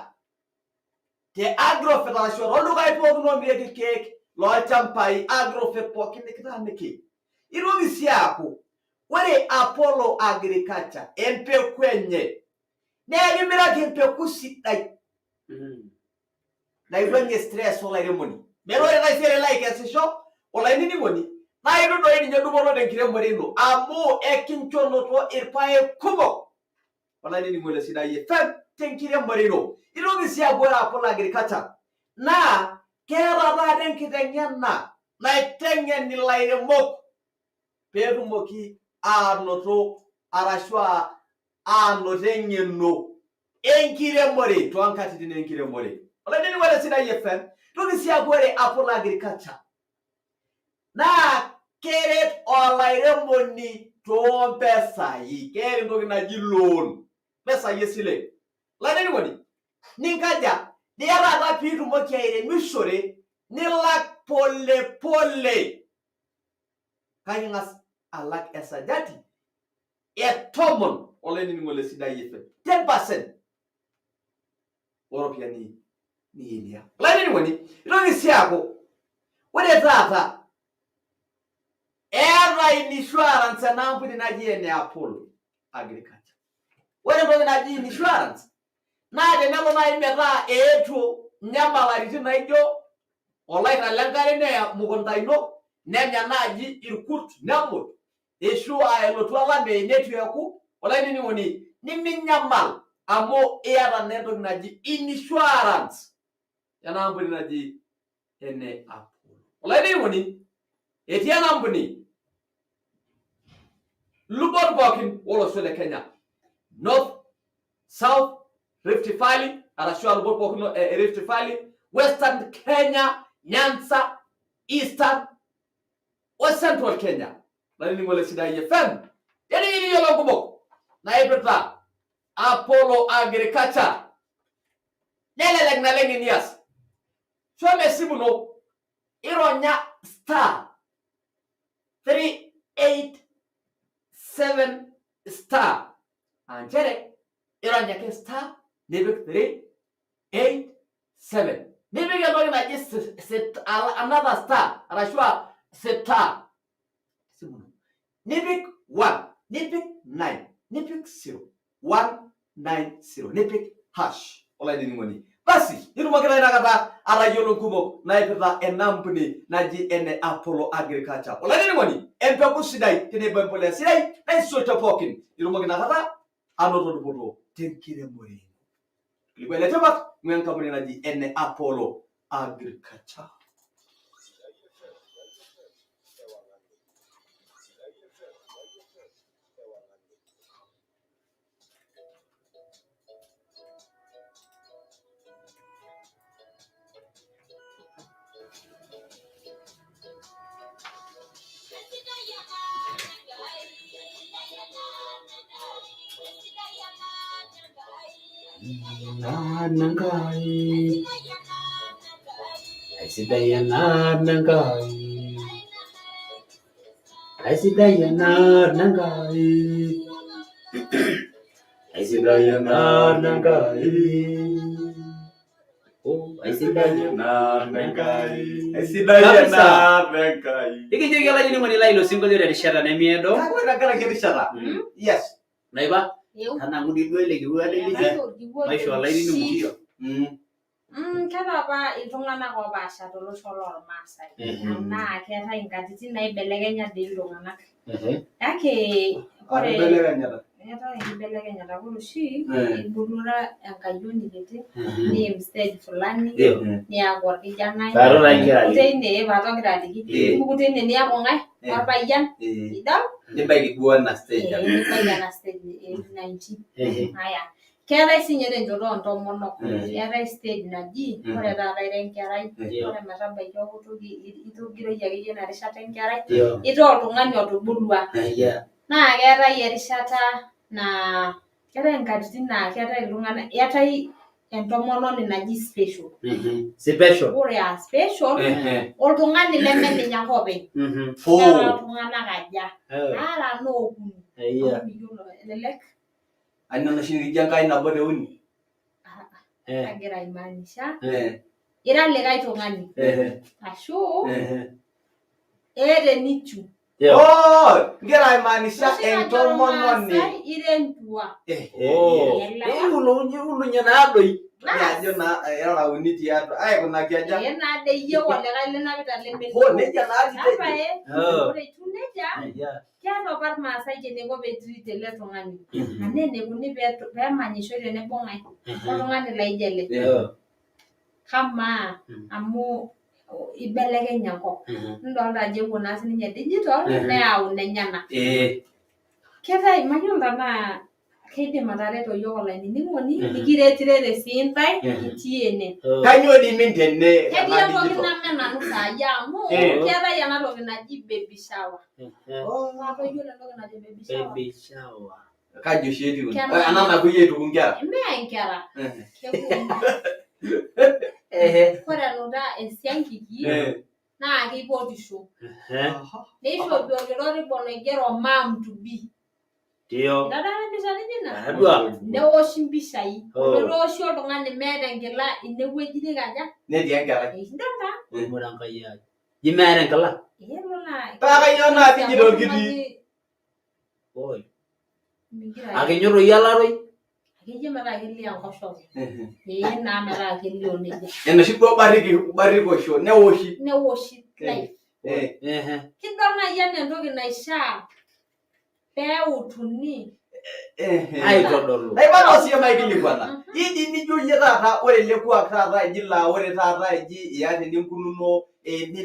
te Agrovet arashu tooldukai pookin oomirieki irkeek lolchambai Agrovet pookin nikitaaniki. Itoki sii aaku ore Apollo Agriculture empeku enye naa ekimiraki empeku sidai naiwuang'ie stress olairemoni. Metaa ore taisere ilo aikesisho olainining'oni naa itum doi ninye dupoto tenkiremore ino amu ekincho noto irpaek kumok olainining'oni le Sidai FM tenkiremore ino. Itoki sii aaku ore Apollo Agriculture naa keeta taata enkiteng'ena naiteng'en ilairemok peetumoki aanoto arashu aanoto eng'eno enkiremore toonkatitin enkiremore. Olainining'oni le Sidai FM, itoki sii aaku ore Apollo Agriculture naa keret olairemoni toompesai. Keeta entoki naji loan, mpisai esile. Olainining'oni, ninkaja? Niya taata piitumoki airemishore nilak pole pole. Kake ing'as alak esajati e tomon olainining'oni le Sidai FM, 10% ooropiyiani niyieu niya. Olainining'oni, itoki sii aaku ore taata eeta insurance ena ampuni naji ene Apollo Agriculture. Ore entoki naji insurance naa tenelo naaji metaa eetuo nyamalaritin naijo olairrag lenkare neya mukunta ino nenya naaji irkurt nemut ashu aa elotu olameyu neitu eeku olainining'oni niminyamal amu iyata naa entoki naji insurance ena ampuni naji ene Apollo. Olainining'oni etii ena ampuni lubot pookin olosho le Kenya, North, South, Rift Valley arashu aa lubot pookin e Rift Valley, Western Kenya, Nyanza, Eastern o Central Kenya. Olainining'oni le Sidai FM, teniyieu niyiolou kumok naipirta Apollo Agriculture nelelek naleng enias. Shomo esimu ino ironya star 387 star aa nchere irony ake star nipik 387 nipik entoki naji another star arashu aa star esimu ino nipik 1 nipik 9. Nipik 0 190 nipik hash olainining'oni. Basi nitumoki taa inakata atayiolo nkumok naipirta ena ampuni naji ene Apollo Agriculture. Olainining'oni, empeku sidai tenebo empolea sidai naisul te pookin. Nitumoki inakata anoto dupoto tenkiremore ino. Kilikuai le tipat ng'ua enkampuni naji ene Apollo Agriculture. Enkai. Aisidai ena Enkai. Aisidai ena Enkai. Aisidai ena Enkai. Oh, aisidai ena Enkai. Aisidai Kabisa. ena Enkai. Nikijoki olainining'oni lai ilo sinkolio terishata nemiado. Kake ore tenkaraki erishata. Yes. Naiba, Eu. tanang'u dii duo ele kirua leliki. Eetae orkiwuo Maishoo olainining'oni. oji Keeta apa iltung'anak oopaasha tolosho lormaasai naa keetae inkatitin naibelekenya dii iltung'anak kake ore Enkibelekenyata. eetae enkibelekenyata ore oshi Eh. ibulura enkayioni kiti Mhm. niim stage fulani Ndio. niaku orkijanai Pato taa ingira nipuku aliki. teine pato agira aliki Eh. nipuku teine niaku ng'ae Eh. orpayian Eh. idol Nibaiki duo ena stage. Eh, nibaiki ena stage e 19. Ehe. Haya. Keetae siinye tenchoto oontomonok Mm. keetae stage naji Mm. ore taata ira enkerai Ndio. ore metabaiki okutuki itogiroyie akeyie ina rishata enkerai Ndio. itaa oltung'ani otubulua Aya. naa keetae erishata naa keetae inkatitin naa keetae iltung'anak eetae entomononi naji special Mhm. Special. ore aa special Ehe. oltung'ani leme ninye ake openy Mhm. keeta iltung'anak aja Eh. aara nookuni Aya. amu miyiolo elelek Anaa enoshi nikijo Enkai nabo te uni. Eh. agira aimaanisha Eh. ira likae tung'ani Eh. ashu Eh. eeta enichu Oh, ngira aimaanisha Oshi najo entomononi. Irmaasai, ira entua Oh. Elewa. Iulunye naa doi. Bas. Ajo naa irara uni tiatua. Aikunaki aja. Ee naa dei iyie olikae linapita leme Hoo, nejia naa dii Apa tejo. eh, Oh. ore etiu nejia Aya. keeta apa irmaasai eniko pee treat ele tung'ani Mhm. anaa enikuni peemanyishoi tenebo ng'ae Mhm. oltung'ani laijo ele Oh. kamaa Mhm. amu ibelekenya enkop Mhm. nidolta ajo eewuo naa sininye digital Mhm. neyau inenyenak Eh. keetae mayiolo tenaa keidim atareto yiok olainining'oni Mhm. nikiretirete sii intae Mhm. itii ene Oh. Kainyoo dii min tene ketii tena entoki digital? name nanu saai amu Eh. keetae ena toki naji baby shower Ehe. Atoyiolo entoki najo baby shower Baby shower. Kaji oshi etiu? Kenaa. Ena napuoi aituku nkera. mee nkera Eh. keponu Ehe. ore enuta esiankiki Eh. naa keipotisho Ehe. neishopi orkila ribon oigero mom to be Ndio. itadala empisha nijo ina Atadua. neoshi impishai Oh. netooshi oltung'ani meeta enkila inewueji nikaja Netii enkerai. idol taa Ore Enkai ai. Ji meeta enkila. elo naa Paa kainyoo naa digital kitii? Oi. Mingira Akinyor alaroi. akeyie metaa kelio enkoshoke ee naa metaa kelio nejia Enoshi duo bariki barikosho neoshi. neoshi live Eh. Ehe. kidol naaji enaa entoki naishaa peutuni Ehe. Aitodolu. Naipata sii maikilikuana. Iji nijo iyie taata ore ele kuak taata eji laa ore taata eji iyata eninkununo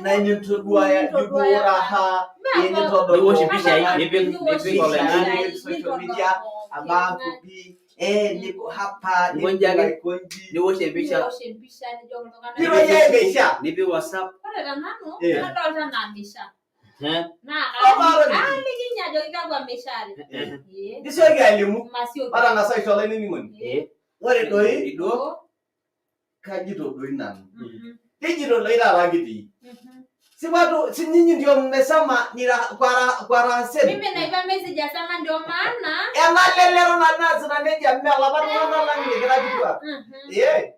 naa nintoduaya Nintoduaya nibuuraha Mee nintodolu Niwosh impishai, nipik Niwosh nipik oloing'ang'e. impishai, social media nintodol ama to be niko hapa Nikonji ake. niko Niwosh empisha. niwosh empisha nijoki iltung'anak Nironya empisha. Nipik WhatsApp. ore tenanu Eh. nadolta enaa mishaa Ehe. naa Kamaaro niki. kaaliki ninye ajoki kakwa mishaari Ehe. ee Nisioki alimu. masioki Matang'asa aisho olainining'oni. Eh. Ore doi Iduo. kajito doi nanu. Mhm, Digital doi taata kitii. mhm. Si watu si nyinyi ndio mmesema ni raha- kwa raha- kwa raha zenu. mimi naipa message asema ndio maana Ena lelero naasita nejia mme lapa tung'anak lang likira kituak. Mhm. Ee.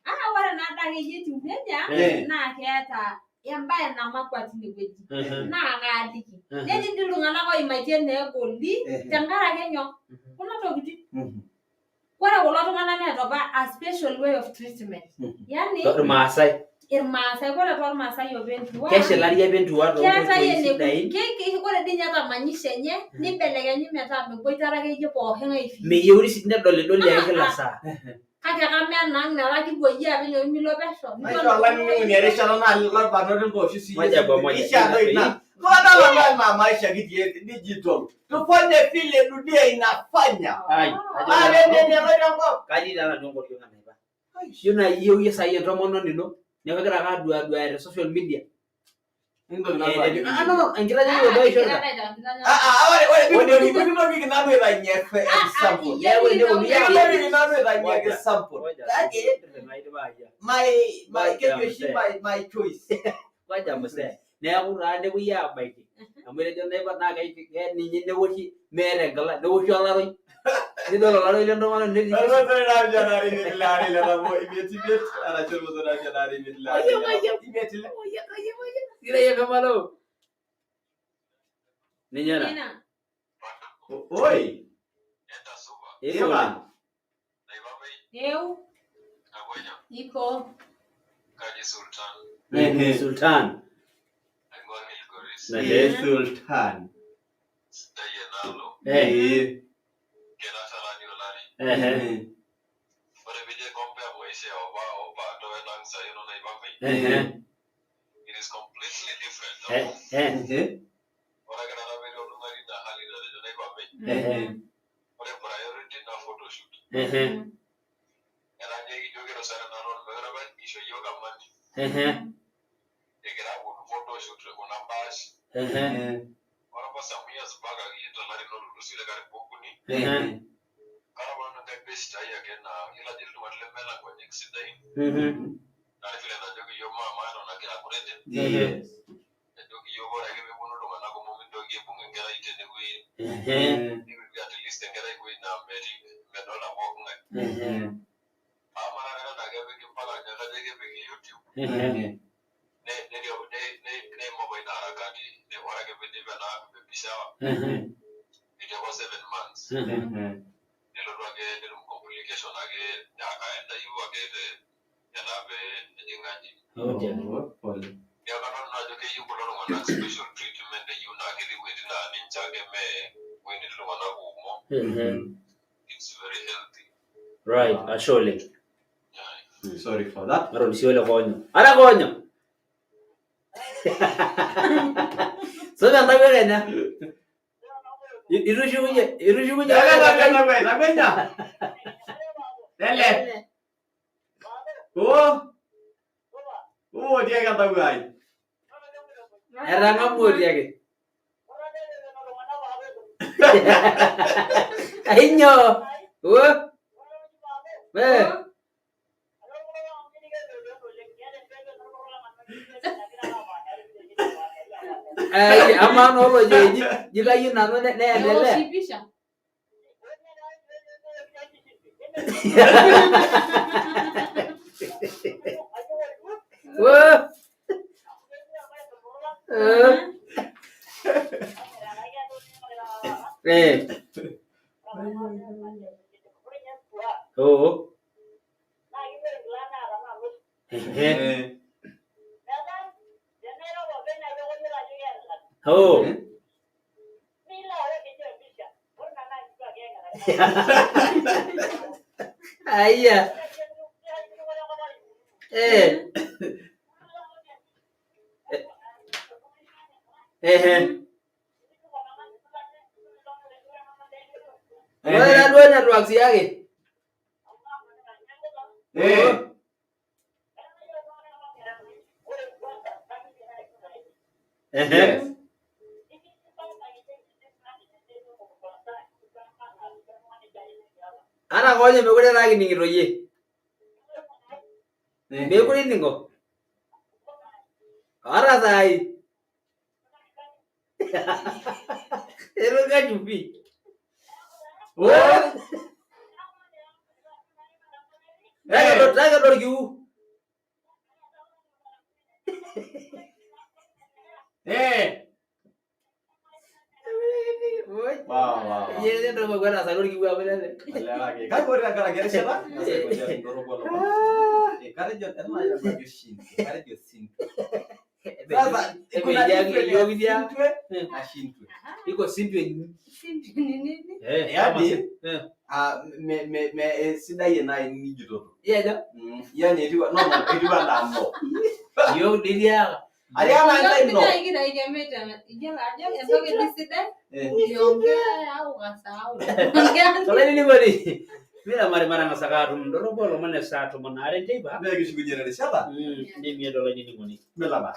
Ah, ore naa adake iyie etiu nejia Eh. naa keeta Embaye namakwa tinewueji Mhm. naa kaaliki Mhm. netii dii iltung'anak oimaitie neegoli Ehe. tenkaraki nyoo kuna tokitin. Ore kulo tung'anak neeta apa a special way of treatment, yani Irmaasai. Irmaasai, ore tormaasai opa entua Keshilari apa entua keetae toonkoitoi sidain. Ore dii ninye tamanyisho enye nibelekenyi metaa meboitare akeyie pooki ng'ae fi Meyieuni sii nedolidoli ake kila saa. Kake kame enaang' netaa kipuoyie apa enye milo pesho. Naisho olainining'oni erishata naa lorbarnot ntooshi siyie. Moja kwa moja. Ishaa doi ina. Madala na maisha kitie digital. Tufanye vile dunia inafanya. Ai, Are nene loito enkop. Katii taa nanu enkoriong enaipa. Iyieu naa iyieu iyie saai entomononi ino, neeku kegira ake aduaduaya te social media. Ah, no, no, enkitanyanyukoto aishorita. Ah, ah, ore mikintokiki nanu aitanyie example. Neeku teneponunui Mikintokiki nanu aitanyie example. Kake my my keji oshi my choice. Ngoja mzee. Neeku taa nepuoi aabaiki. Amu etejo naipa naa ninye newoshi meeta enkila, newoshi olaroi. Nidol olaroi lentomononi netii. Ormosori naapishana are imiet ile are ile nabo imiet imiet arashu ormosori naapishana are imiet ile are ile nabo imiet ile. Sidai FM alo. Ninye ena. Oi. Iko oleng. Eu. Iko. Ehe. Sultan. Eh, Sultan. Eh. Ehe. Ehe. Eh, eh. Ehe. Ehe. Ehe. Ehe. Ehe. Mhm. Ehe. Ehe. Ehe. Ehe. Ehe. Ehe. Pole. Ehe. Right, ashe oleng. Sorry for that. Matolisio ele koonyo. Ara koonyo. Supa entawuo kenya. Itushukunye, itushukunye. Lele, lele, lele. Oh. Oh, tiaki entawuo ai. Etang'amuo tiaki. Ainyoo? Oh. Eh. Ai, amaa naa olojo eji ji kayieu nanu neendelea. Eoshi pisha. Oh. Eh. Eh. Oo. Ehe. Oo. Aya. Eh. Ehe. Ore taduo network siake. Eh. Ehe. Ata koonyo mekure taa kining'ito iyie. Mekure ining'o. Ata saai. Etu pii. Oh. Takedo orkiu. Eh. Wow, wow. Ye ndo kwa na saluri kibwa bele. Kake ore tenkaraki erishata, ng'as aikoji atum indorropu oolomon. Katejo eton ajo Shintwe, katejo Sintwe. Sasa kuna difference ya Sintwe na Shintwe. Iko Sintwe. Sintwe ni nini? Yaani, me sidai ena enijitoto. Yejo. Yani etiu no no etiu anaa no. Yiok diliaka. Atiaka naa ntae no. Iyiolo ajo entoki sidai niongea au kasahau. Olainining'oni. Mira matang'asaka aatum indorropu oolomon esaa 12 enteipa. Naa ekishukunye ina rishata. Nemiet olainining'oni. Milaba.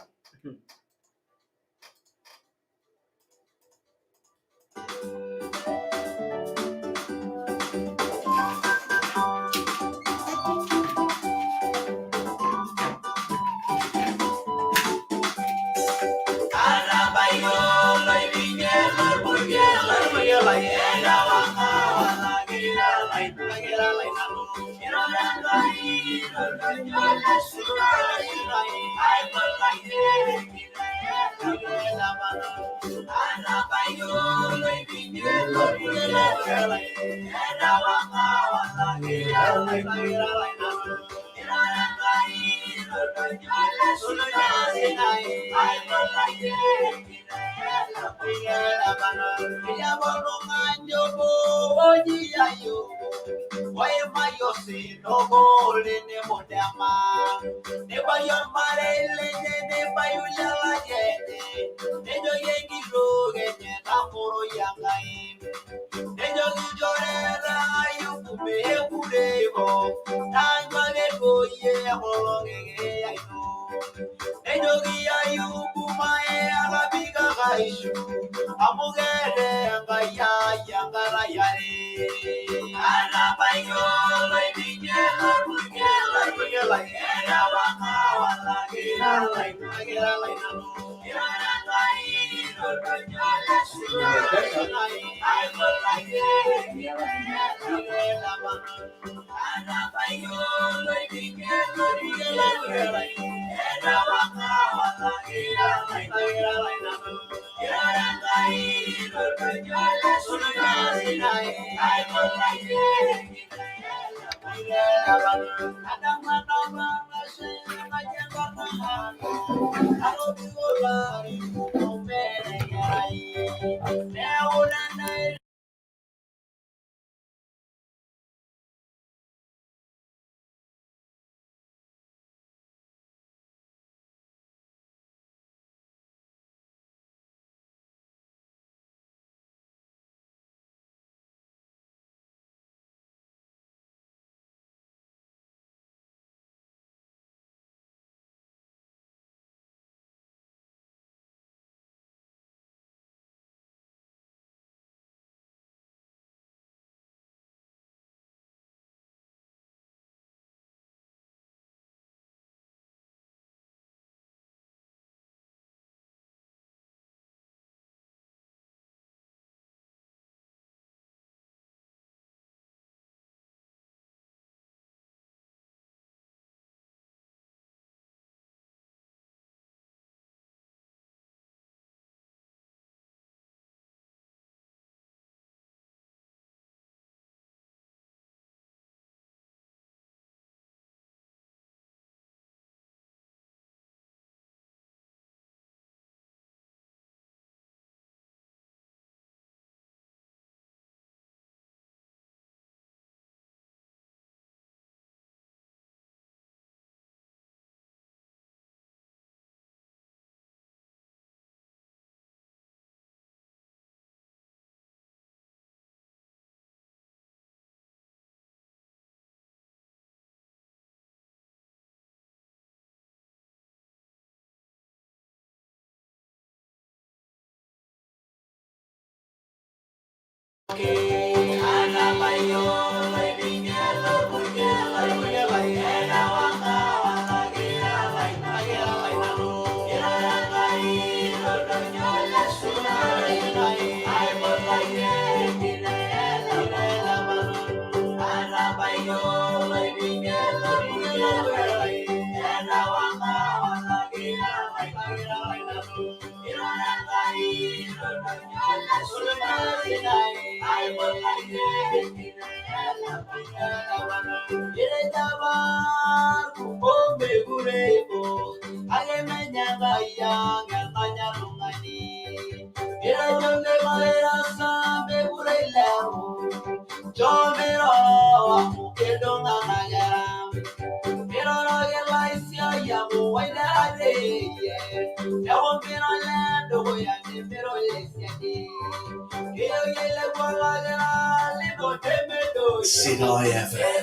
Sidai FM. Sidai FM,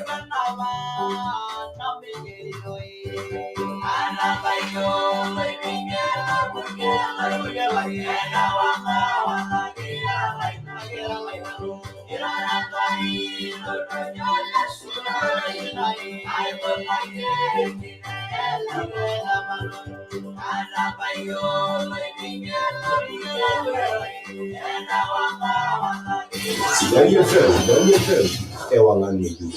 Sidai FM, ewangan ng'ejuk.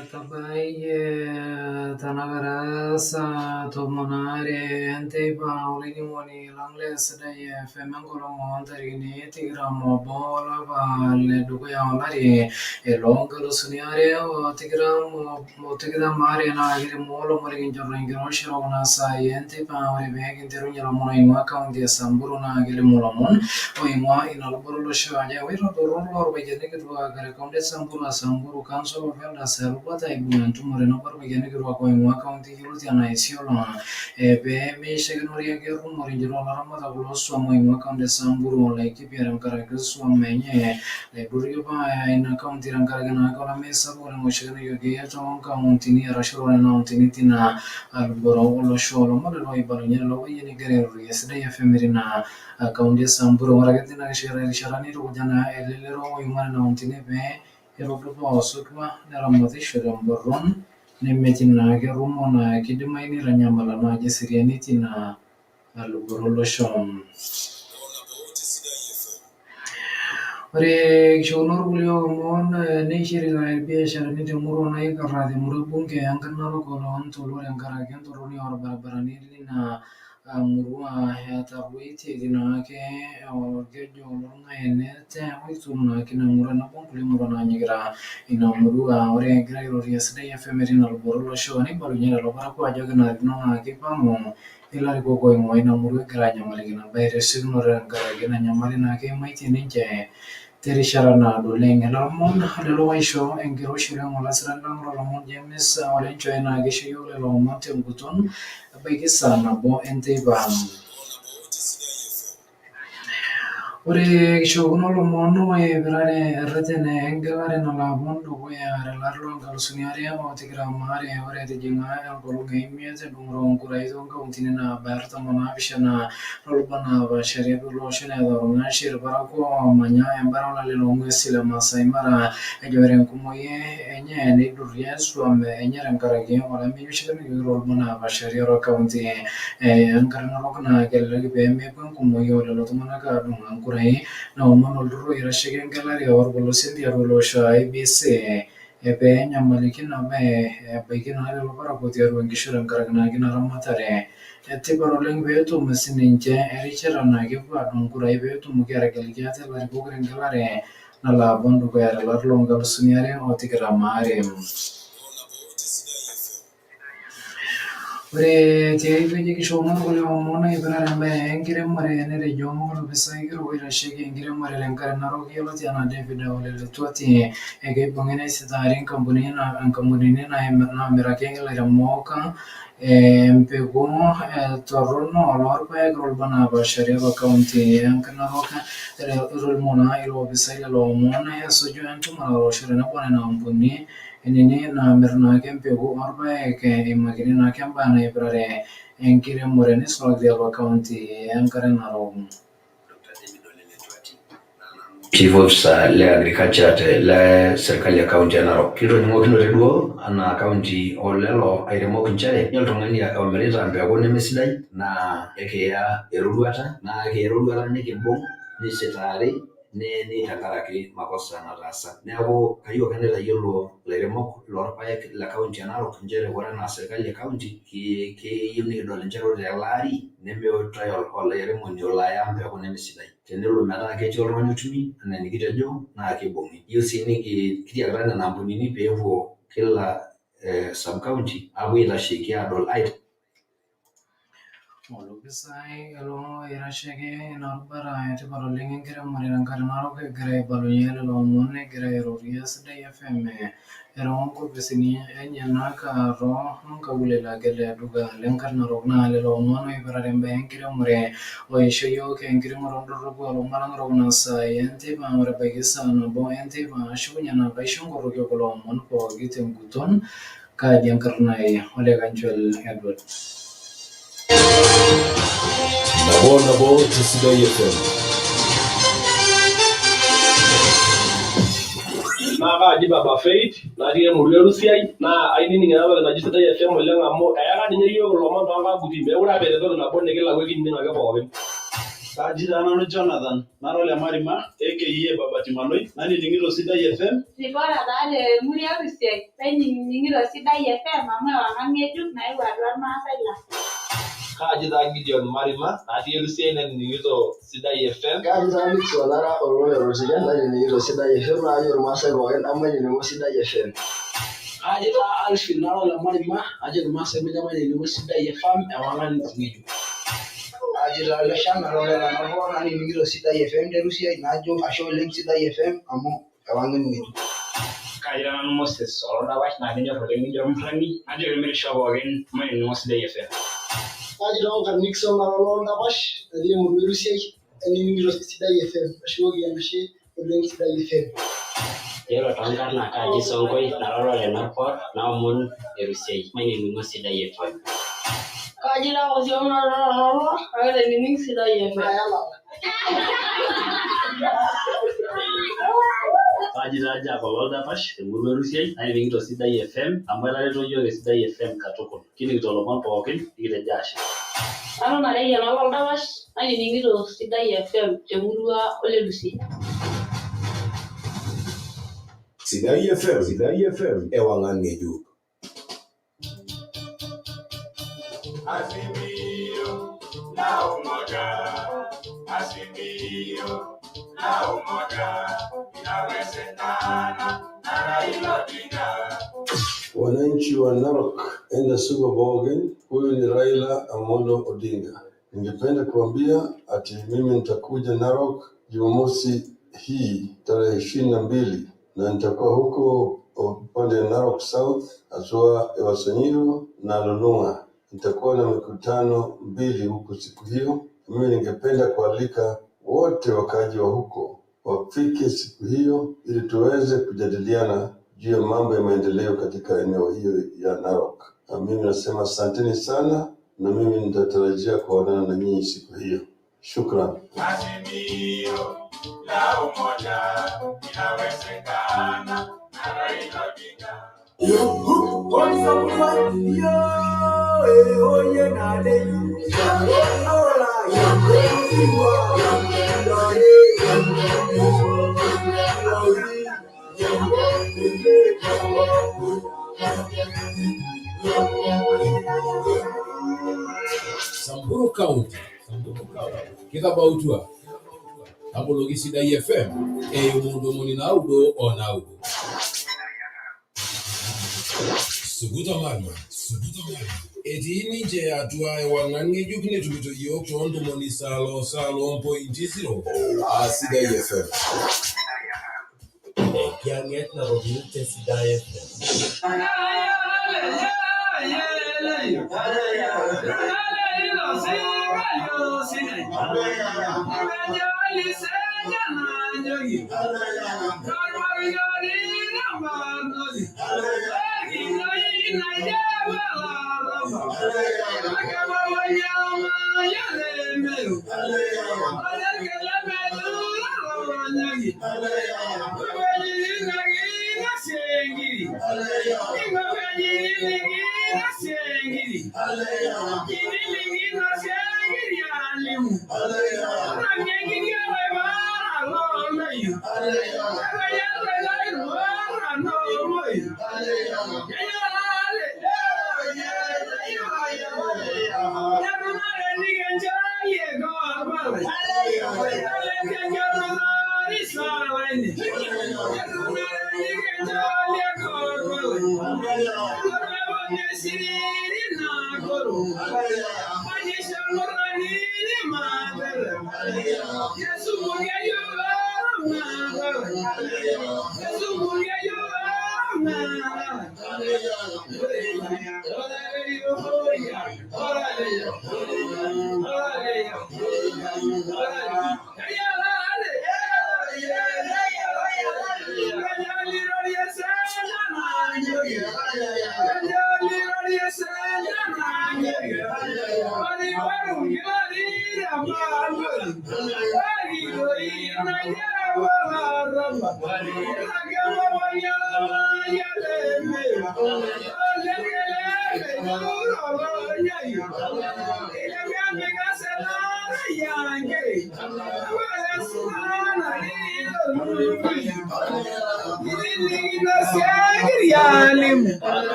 Etabayie tanakata saa tomon aare enteipa olainining'oni lang le Sidai FM enkolong oontarikini tikitam obo olapa ledukuya olari loonkalusuni are o tikitam aare naa kelimu olomon likinchorita enkiroshi kuna saai enteipa. Ore pee kinterunye ilomon oing'ua kaunti e Samburu naa kelimu ilomon oing'ua ina luboto olosho ajo ewaita olturrur loorpayiani kituak te kaunti e Samburu aa Samburu Council of Elders erubata aibung entumo tenebo orpayiani kituak oing'ua kaunti yioloti anaa Isiolo pee meishakenori ake errumo tenchoto oolaramatak loosuam oing'ua kaunti e Samburu o Laikipia tenkaraki suam enye naidurrie apa aya ina kaunti tenkaraki naake olameyu sapuk oleng oishakeneyieki toonkauntini arashu toonena auntini tina luboto olosho. Lomon lelo oibalunye lelo payiani egira airorie Sidai FM tina kaunti e Samburu. Ore ake tina rishata neitukuja naa elelero oing'ua nena auntini pee itudupaa osotua neramatisho temborron nemetii naake errumo naa keidimayu neitanyamala naaji eseriani tina luboto olosho. Ore kishoono irkulie omon neishirita irbiasharani temurua naikarra temurua bunge enkare narok oloontoluo tenkaraki entorroni orbaribarani lina murua etarueitieki naake orkeju lorng'aenet oitum naake ina murua tenebo nkulie murua naanyikita ina murua. Ore egira airorie Sidai FM tina luboto olosho neibalunye lelo parakuo ajo kenarikino naa keipang'u ilarikok oing'ua ina murua egira aanyamaliki ina bae tesiokinoto tenkaraki ina nyamali naa keimaitie ninche terishata naado oleng. Lelo omon lelo oisho enkiroshi oleng olasirani lang loolomon James Ole Nchoe naa keisho yiok lelo omon tenguton ebaiki saa nabo enteipa. Ore kishookino lomon oipirare ereten engelare nalo apon dukuya telari loonkalusuni are o tikitam aare. Ore etijing'a enkolong e imiet edung'ito nkurai toonkauntini naabaya 47 toolubat naapaasha tiatua ele osho neeta orng'ash irparakuo oomanya embata olale loong'wesi le Maasai Mara ejo ore enkumoi enye neidurie swam enye tenkaraki olameyu oishakeneyieki toolubat naapaasha tiatua kaunti enkare narok naa kelelek pee mepuo enkumoi oo lelo tung'anak aadung nkurai naomon olturrur oitasheki engelare oorpolosien tiatua ele osho aa IEBC pee enyamaliki ina bae ebaiki naa lelo parakuo tiatua nkishu tenkaraki naake ina ramatare etipat oleng peetum sininche erishata naa kepuo aadung nkurai peetumoki aategelaki ate ilarikok tengelare nalo apon dukuya tolari loonkalusuni are o tikitam aare. Ore tiai wueji kishomo irkulie omon oipirare embae enkiremore netejo olopisai kitok oitasheki enkiremore tenkare narok yioloti anaa David Ole Letuatie keibung'i nesitaari nkampunini naamiraki ilairemok Empeku torrono loorpaek torubat napaasha tiatua kaunti e Narok etolimuo naa iloopisai lelo omon esuju entumo natoosho tenebo nena ampunini nini naamir naake empeku orpaek eimakini naake embaa naipirare enkiremore neisulaki tiatua kaunti enkare Narok. Chief Officer le Agriculture te le serkali e county e Narok. Kitoning'okinote duo anaa county o lelo airemok nchere ore oltung'ani omirita empeku nemesidai naa ekiya eroruata naa ekiya eroruata nikimbung nisitaari neeni tenkaraki makosa nataasa. Neeku kayieu ake naitayiolo ilairemok lorpaek le county e Narok nchere ore enaa serkali e county keyieu nikidol nchere ore tele ari nemeetae olairemoni olo aya empeku nemesidai. Tenelo metaa ketii oltung'ani otumi enaa enikitejo naa kibung'i. Iyieu sii kitiakita nena ampunini peepuo kila sub county apuo aitasheki adol Olopisai loitasheki ina rubata etipat oleng enkiremore tenkare Narok egira aibalunye lelo omon egira airorie Sidai FM toonkopisini enyenak too nkaulele ake le duka lenkare Narok naa lelo omon oipirare imbaa enkiremore oisho yiok enkiting'oto ndorropu oolomon lang kuna saai enteipa ometabaiki saa nabo enteipa ashukunye naa kaisho nkoroki okulo omon pooki tenguton kaaji enkarna ai Ole Kanchwel Edward. Nabo nabo te Sidai FM. Naa kaaji Baba Faith natii emurua e Rusiai naa ainining ena toki naji Sidai FM oleng amu eyaka ninye iyiook ilomon toonkaguti meekure apa eeta entoki nabo nikilau ekining ake pookin. Kaji taa nanu Jonathan nara ole Marima aka Baba Timanoi nanining'ito Sidai FM. Zipora taa temurua e Rusiai nainining'ito Sidai FM amu ewang'an ng'ejuk nayewuo atua irmaasai lang. Kaaji taa Gideon Marima natii Erusiai nainining'ito Sidai FM. Kaji taa Nixon nara olole Rosikan nainining'ito Sidai FM naa kajo irmaasai pookin emainining'o Sidai FM. Kaji taa Alfin nara ole Marima najoki irmaasai pookin emainining'o Sidai FM ewang'an ng'ejuk. Kaji taa Leshan nara ole Lanarro nanining'ito Sidai FM terusiai najo ashe oleng Sidai FM amu ewang'an ng'ejuk. Kaji taa nanu Moses Olodapash naa kenyor oleng nijo ormurrani najoki irmirisho pookin mainining'o Sidai FM. Kaji taa Onkan Nixon nara ololdapash natii emurua erusiai ainining'ito Sidai FM nashukoki enashe oleng Sidai FM. Yiolo toonkarn naa kaaji Sonkoi nara olole Narpor naomon Erusiai mainining'o Sidai FM. Kaji taa Kosiong nara ololorpor nagira ainining Sidai FM. Kaji taa Jack ololdapash temurua e Rusiai nainining'ito Sidai FM amu etareto yiok esidai FM katukul. Kining'ito ilomon pookin nikitejo ashe. Nanu Nareyian ololdapash nainining'ito Sidai FM temurua olelusie. Sidai FM, Sidai FM, ewang'an ng'ejuk. Azimio la umoja, azimio la umoja, inawezekana na Raila Odinga. Wananchi wa Narok enda Suba Bogen, huyu ni Raila Amolo Odinga. Ningependa kuambia ati mimi nitakuja Narok Jumamosi hii tarehe 22 na nitakuwa huko upande wa Narok South, haswa Ewasanyiro na Lolong'a. Nitakuwa na mikutano mbili huko siku hiyo. Mimi ningependa kualika wote wakaaji wa huko wafike siku hiyo ili tuweze kujadiliana juu ya mambo ya maendeleo katika eneo hiyo ya Narok. Na mimi nasema asanteni sana, na mimi nitatarajia kuonana na nyinyi siku hiyo. Shukran. Azimio la umoja, inawezekana na Raila Odinga. Samburu County, kitabautua taboloki Sidai FM eimu 99 o 9. Sukuta Marma, Sukuta Marma. Etii ninche atua ewang'an ng'ejuk netumito yiok too ntomoni salo salo mpointi zero. Aa Sidai FM. Enkiyang'et naropil te Sidai FM.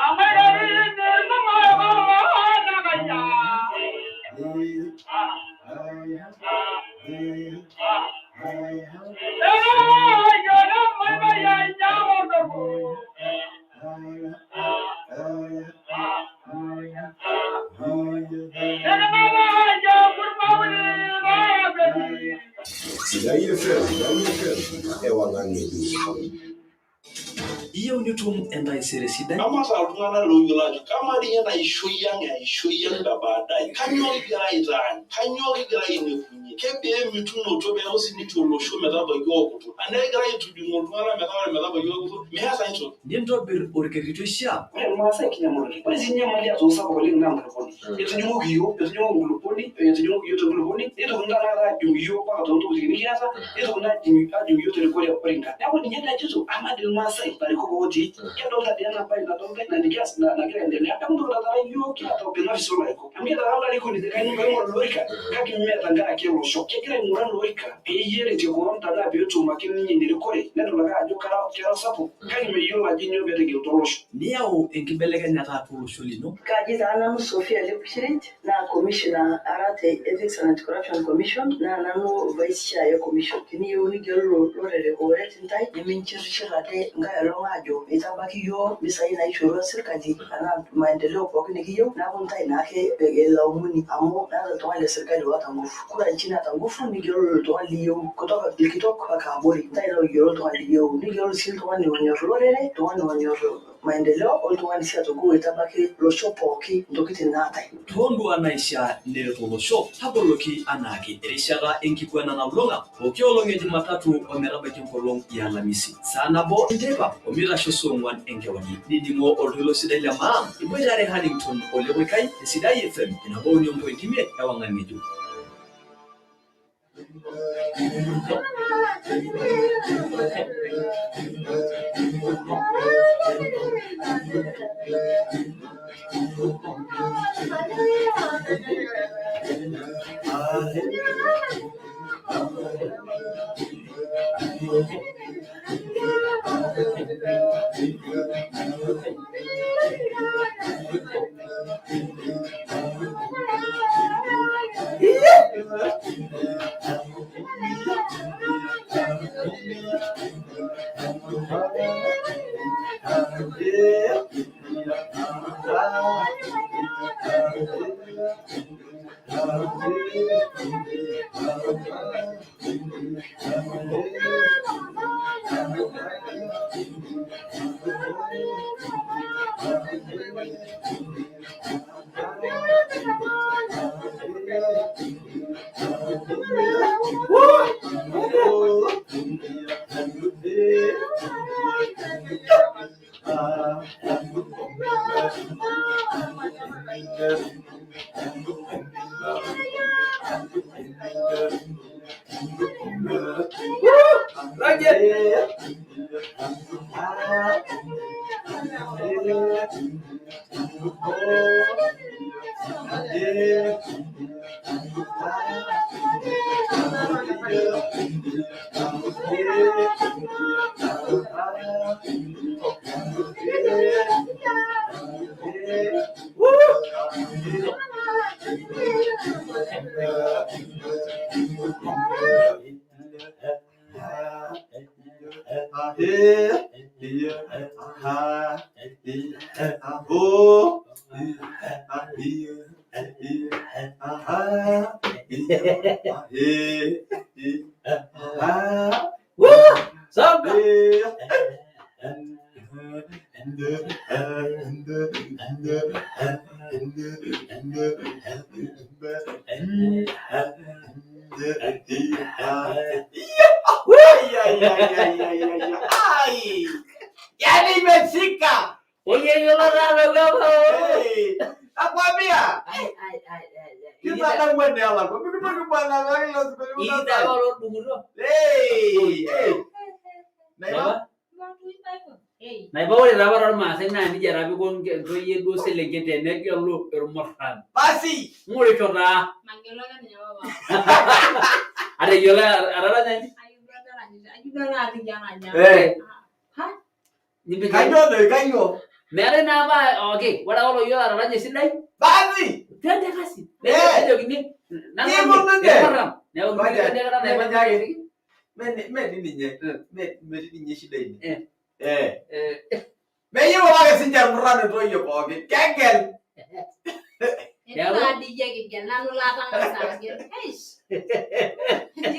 Amara. Sidai FM, Sidai FM, Ewang'an Ng'ejuk. Iyieu nitum entaisere sidai? Kamaa iltung'anak looyiolo ajo kamaa dii ninye ena ishoi ang eishoi ang e baadaye, kanyoo kigira aitaany, kanyoo kigira ainepunyie, kebaa emitunoto peeku sininche olosho metabaiki okutuk, anaa kegira aitujing'u iltung'anak metaa ore metabaiki okutuk meas ai toki. Nintobir orkerreti oishiaa? Ore irmaasai kinyamal oleng. Ore sii enyamali ata osapuk oleng naa enkulupuoni. Etujung'oki iyiook, etujung'oki enkulupuoni, etujung'oki iyiook tenkulupuoni, neitokini taata aajung iyiook mpaka toontokitin nikiata, neitokini aajung iyiook terikore oringa. Neeku ninye dii ajito, amaa dii irmaasai ilarikok otii, kedolta dii ena bae nadolitae nikias nagira aendelea. Neeku entoki taata iyiook kiata ubinafsi olarikok. Amu kiata taa olarikoni oing'oru olorika kake mme tenkaraki olosho. Kegira aing'uraa olorika peyie eretie koon tenaa peetum ake ninye ina rikore nedol ake ajo kera sapuk kake meyiolo ajo nyoo peetegelutua olosho. Niyau enkibelekenyata atua olosho lino. Kaji taa nanu Sophia Lepuchirit naa commissioner ara te Ethics and Anti-Corruption Commission naa nanu vice chair e commission. Teniyieu nigelu olorere ooret intae neminchirishir ade nkae olong aajo meitabaki iyiook mpisai naishorua sirkali anaa maendeleo pookin nikiyieu neeku intae naake elaumuni amu meeta oltung'ani le sirkali oota ngufu. Kura nchi naata ngufu nigelulu oltung'ani liyieu kutoka ilkitok mpaka abori. Intae looyiolo oltung'ani liyieu nigelulu sii oltung'ani onyor olorere, oltung'ani onyor maendeleo oltung'ani sii aitoki oitabaki losho pooki ntokitin naatae. Toonduaa naishaa neret olosho, taboloki anaake erishata enkiguana nalulung'a pooki olong e Jumatatu ometabaiki enkolong e Alamisi saa nabo enteipa omeitasho saa ong'uan enkewarie. Nining'o oltoilo sidai le maa iboitare Hannington Ole Koikai te Sidai FM nabo uni ompointi imiet ewang'an ng'ejuk. Ai! Yaani imefika. Hey, Nakwambia. Kisa mwene ala kwa mimi kwa bwana wangu leo siku Hey, hey. Naiba? Naiba ore taa apa tormaasai naa nejia taa apa iko ntoyie duo selenken tenegelu irmurran. Basi. Ng'orisho taa. Magelu ake ninye papa. Ateyiolo ataranya inji? Ayieu duo naatiki aranya. Eh. Ha? Kanyoo doi kanyoo? Meetae naa apa okay, ore ake oloyiolo ataranya esidai. Basi. Twende kasi. Eh. Nejokini Kiikununye. irmurran. Neeku Ngoja, kidekata Naiba me- me- me dii ninye. Me metii ninye shida ine. Eh. Meyieu apake sinche irmurran intoyie pookin. Kegel. Neeku- Naa dii iyie kigel, nanu latang'asa agel. Eish.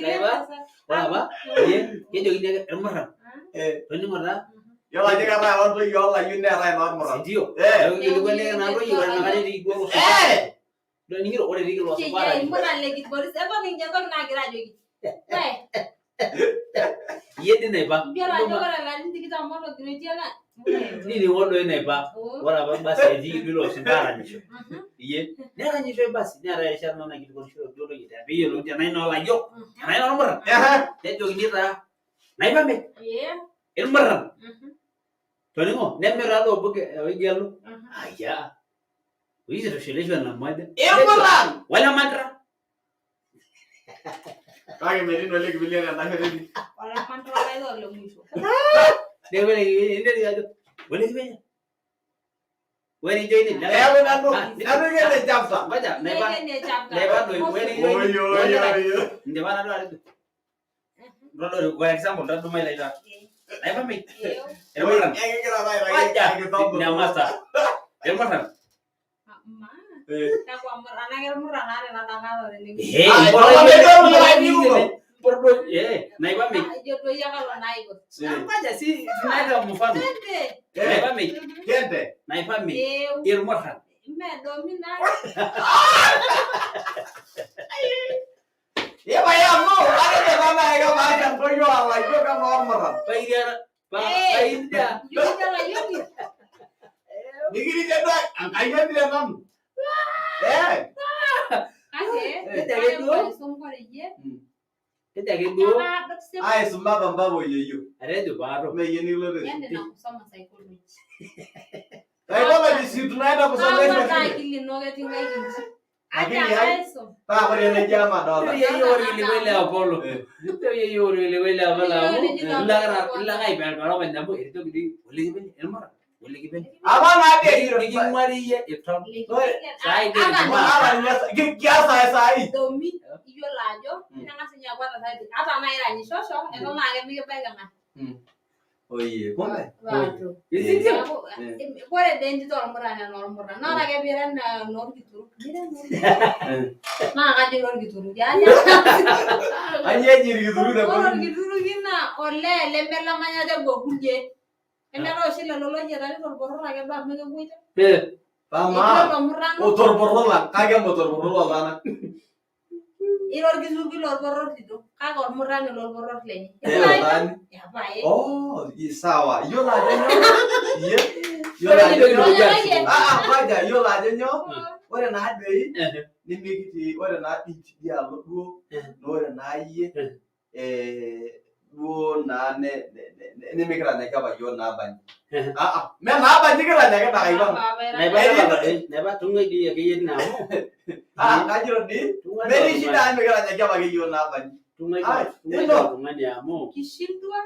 Naipa, ore apa iyie kejokini ake irmurran toning'o taa Yiolo ajo keetae apa ntoyie oolayiok neetae inoormuran. Sindio? Neeku kikilikuani ake naa ntoyie ore inakata etii duo Eh! Toning'ito ore etii ilo Kiyia supa irmurran le Kilgoris. Eton ninche entoki naagira ajoki. We, iyie dii naipa iyiolo ajo ore ilarin tikitam otogiroitie naa. nining'o doi naipa Oh. ore apa basi etii duo ilo supa aranyisho iyie neranyishoi basi neetae erishata naa naikilikuanishore duo ntoyie peeyiolouni tenaa inoolayiok tenaa inoormuran nejokini taa naipa me Ee. irmurran toning'o neme taa duo obo oigelu aya oisitosheleshwa na mmoja Irmurran! wale mandra Kake metii naa olekipilian enda shoto eni. Olamandra lai ole mwisho. neeku ole ajo ole kipenya ore ijo ine Neeku nanu nanu kene chapter. ngoja naipa Kene chapter. naipa doi ore ijo Oi, oi, oi, oi. indipa nanu atejo ntodolu for example ntodumai laita naipa mei irmurran Ekigira taa aitaki ngoja example. nyamasa irmurran Ma. Kakwa murran? Anaa kermurran aare nadakata tenewueji. Eh, Ah, mbona ore ijo- duo mbona duo mbona duo- eh, naipa mei Ijo duo iyie kalo naiko. ngoja si tunaita mfano Twende. naipa mei Kente. naipa mei Eu. irmurran Medomi naa. Ipae amu atejo taa nai kemaasha ntoyie oolayiok enoormuran. Pairiara pa Eh. painda Ijo ijo olayioni. Nikiritie duo enkayioni te nanu. Eh. Kake, Kejo ake kake duo ore iyie. kejo ake duo Kekaado sip. Aisuma apa mpapa oyieyio. atejo paato Mee iyie nikiloito aisum. Yaani nakusoma psychology. Psychology si tunaenda kusomeshwa Kama taa shule. akili ino ketii nkae kinchi. Akili Acha ai. aisum. Paa ore eneji amadolta. Yeyio orkilikuai le Apollo. Yeyio orkilikuai le Apollo amu ilo ake aiperipera openy amu etejoki dii olekipeny irmurran olekipeny. Apa naa dii Niking'uari iyie iton. Saai dii Ata- Ijumaa. Ata ninye kiasa saai. Domi, iyiolo ajo neng'as ninye aaku ata ata naa iranyishosho eton naa ake mikibaiki ng'ae. Oye, kumbe. Waatu. Isindio? Neeku, ore dee entito ormurran enoormurran naa ore ake piira enoorkituruk nira enoorkituruk naa kajo enoorkituruki aja Kainyioo eji irkituruk te ore pookin? orkituruki naa olee lemelamanyata epuo kulie nemeetae oshi lelo loyietari torporor ake duo amu kepuoita Pamaa. Etii olomurrano. Otorporor lang kake motorporor loltung'anak. Ira orkituruki lorporor tito kake ormurrani lorporor lenye Eh, oltaani. Epae. Oh, sawa. Yiolo ajo nyoo? Iye. Yiolo ajo nyoo? Ah, ah, ngoja, yiolo ajo nyoo? Ore naa doi nimikitii ore naa dii tidialo duo naa ore naa iyie eh, duo naa nimikiranyaki apa yiok naa banji. Ah, ah, mee naa banji kiranyakita kaipang'. Naipa naipa tung'ai dii akeyie tina amu Ah, kajito dii metii shida amu mikiranyaki apake yiok naa banji. tung'ai Ai, tung'ai ino. tung'ani amu Ukishindwa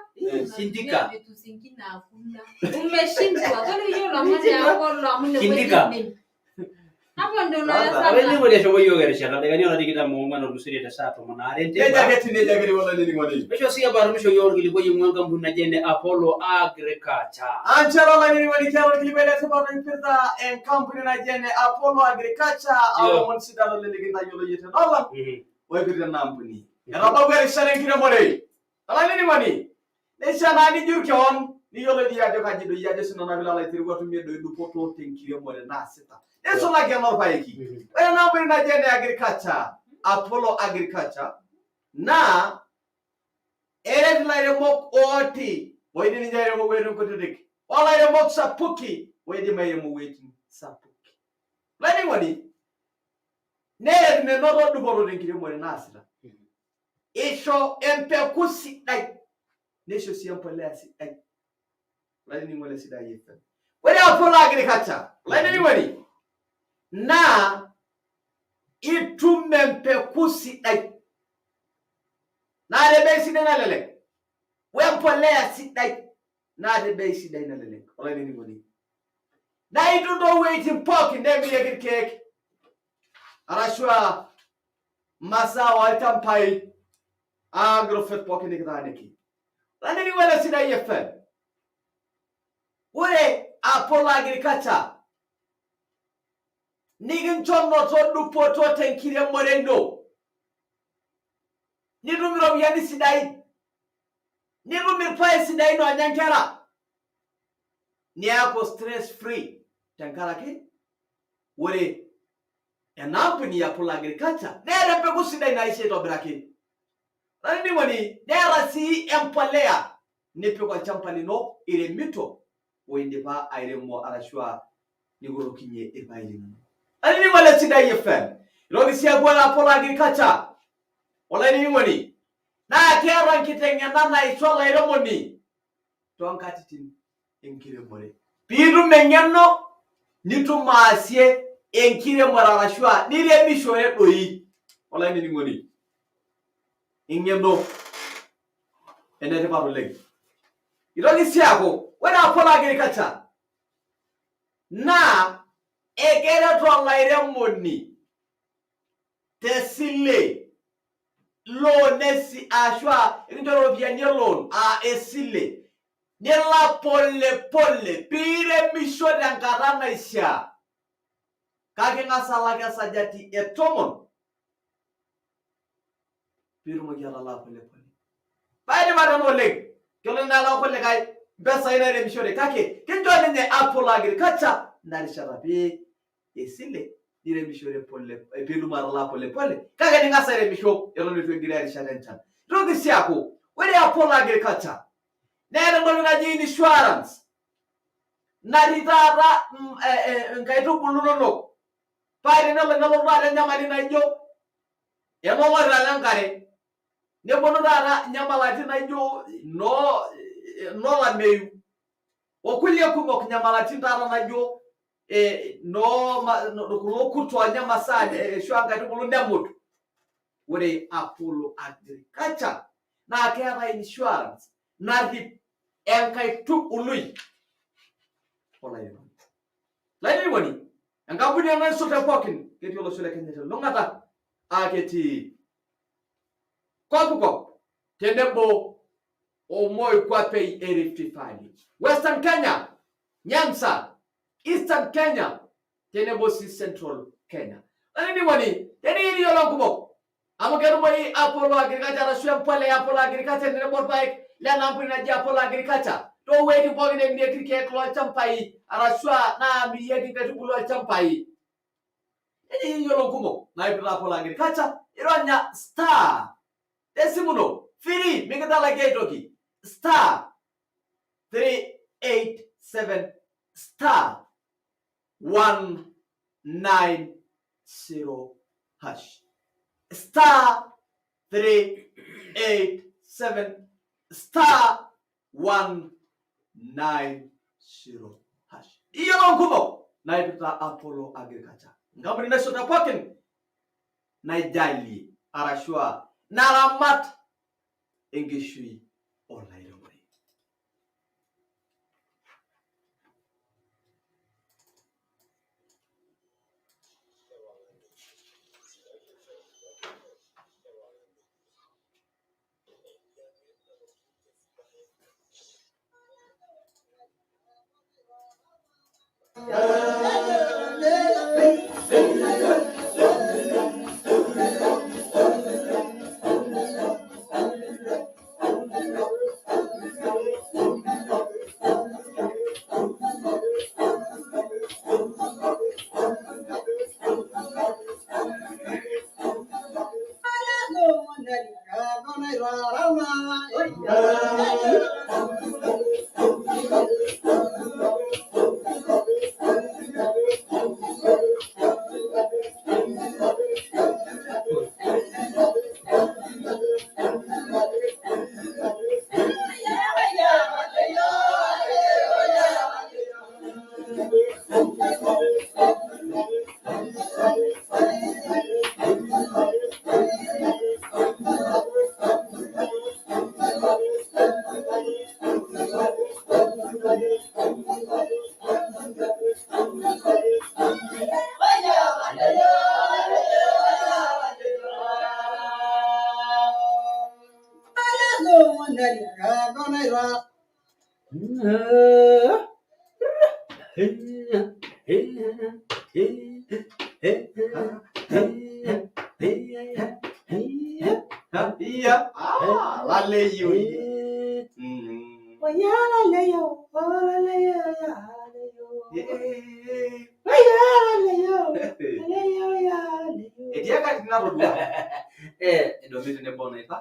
Sindika. vitu zingine hakuna. Umeshindwa. Kwani hiyo lomoni yako lo amu ni Kindika. kweli. Hapo ndio unaweza. Olainining'oni eshomo yiok erishata ildaikani ora tikitam oong'wan otulusoitie te saa tomon aare Nejia enteipa. ake etiu, nejia ake etiu olainining'oni. Misho sii apa misho yiok orkilikuai oing'ua enkampuni naji ene Apollo Agriculture. Anchere olainining'oni kiata orkilikuai le tipat oipirta enkampuni naji ene Apollo Agriculture Iyo. olomon sidan oleng likintayiolo iyie tena olong oipirta ena ampuni. Etabawua erishata enkiremore. Olainining'oni, neishaa naa nijur kewon niyiolo dii ajo kaji doi ajo sinanu piilo alo aiteru atumie doi dupoto tenkiremore naasita. Neisulaki enorpaeki. Ore ena ampuni naji ene Agriculture, Apollo Agriculture, naa eret ilairemok ooti oidim ninche airemo wuejitin kutitik olairemok sapuki oidim airemo wuejitin sapuki. Olainining'oni, neret menoto dupoto tenkiremore naasita. Isho empeku sidai nisho sii empolea sidai. Olainining'oni le Sidai FM. Ore Apollo Agriculture, olainining'oni, naa itum empeku sidai naa te bei sidai nalelek wempolea sidai naa te bei sidai nalelek olainining'oni. Naa itum toowueitin pookin nemirieki irkeek arashu aa masaa olchambai agrovet pookin nikitaaniki. Olainining'oni le Sidai FM. Ore Apollo Agriculture Nikincho noto dupoto tenkiremore ino. Nitum iropiyiani sidain. Nitum irpaek sidain oonya nkera. Niaku stress free tenkaraki ore ena ampuni ya Apollo Agriculture neeta empeku sidai naisho aitobiraki. Olainining'oni, neeta sii empolea nipik olchamba lino iremito o indipa airemo arashu aa nikurokinye irpaek linono. Olainining'oni le Sidai FM, itoki sii aaku ore Apollo Agriculture olainining'oni naa keeta nkiteng'ena naisho olairemoni toonkatitin enkiremore. Piitum eng'eno nitum aasie enkiremore arashu aa niremishore doi olainining'oni. Eng'eno enetipat oleng. Itoki sii aaku ore Apollo Agriculture naa ekeret olairemoni tesile loan esi ashu aa ekinchori iropiyiani e loan aa esile nilak pole pole piiremisho tenkata naishiaa kake ing'as alak esajati e tomon piitumoki atalaa pole pole. Paa etipat ena oleng. Kelo nalak kulikae mpesai nairemishore kake kincho ninye Apollo Agriculture ina rishata pee esile niremishore pole piitum atalaa pole pole kake ning'as airemisho eton eitu egiroo erishata enchan. Nitoki sii aaku ore Apollo Agriculture neeta entoki naji insurance natii taata nkaitubulu inonok paa tenelo nelotu taata enyamali naijo enoloira lenkare neponu taata nyamalaritin naijo noo nolameyu okulie kumok nyamalaritin taata naijo noo kulo kurt oonya masaa ashu nkaitubulu nemut. Ore Apollo Agriculture naa keeta insurance narrip enkaitubului olairemoni. Olainining'oni, enkampuni ena naisul te pookin ketii olosho le Kenya telulung'ata aa ketii kopikop tenebo o moikuapei e Rift Valley, Western Kenya, Nyanza, Eastern Kenya tenebo sii Central Kenya. Olainining'oni, teniyieu niyiolou nkumok amu ketumoyu Apollo Agriculture arashu empolea e Apollo Agriculture tenebo irpaek lena ampuni naji Apollo Agriculture toowueitin pookin nemirieki irkeek lolchambai arashu aa naamirieki nkaitubulu olchambai. Teniyieu niyiolou nkumok naipirta Apollo Agriculture ironya star tesimu ino free mikintalaki aitoki star 387 star 190 hash star 387 star 190 hash. Iyiolo nkumok naipirta Apollo Agriculture, enkampuni naisul te pookin naijalie arashu aa naramat enkishui olairemoni. Laleyo. Laleyo, laleyo, laleyo. Etii enkatini natodua edomi tenebo naipa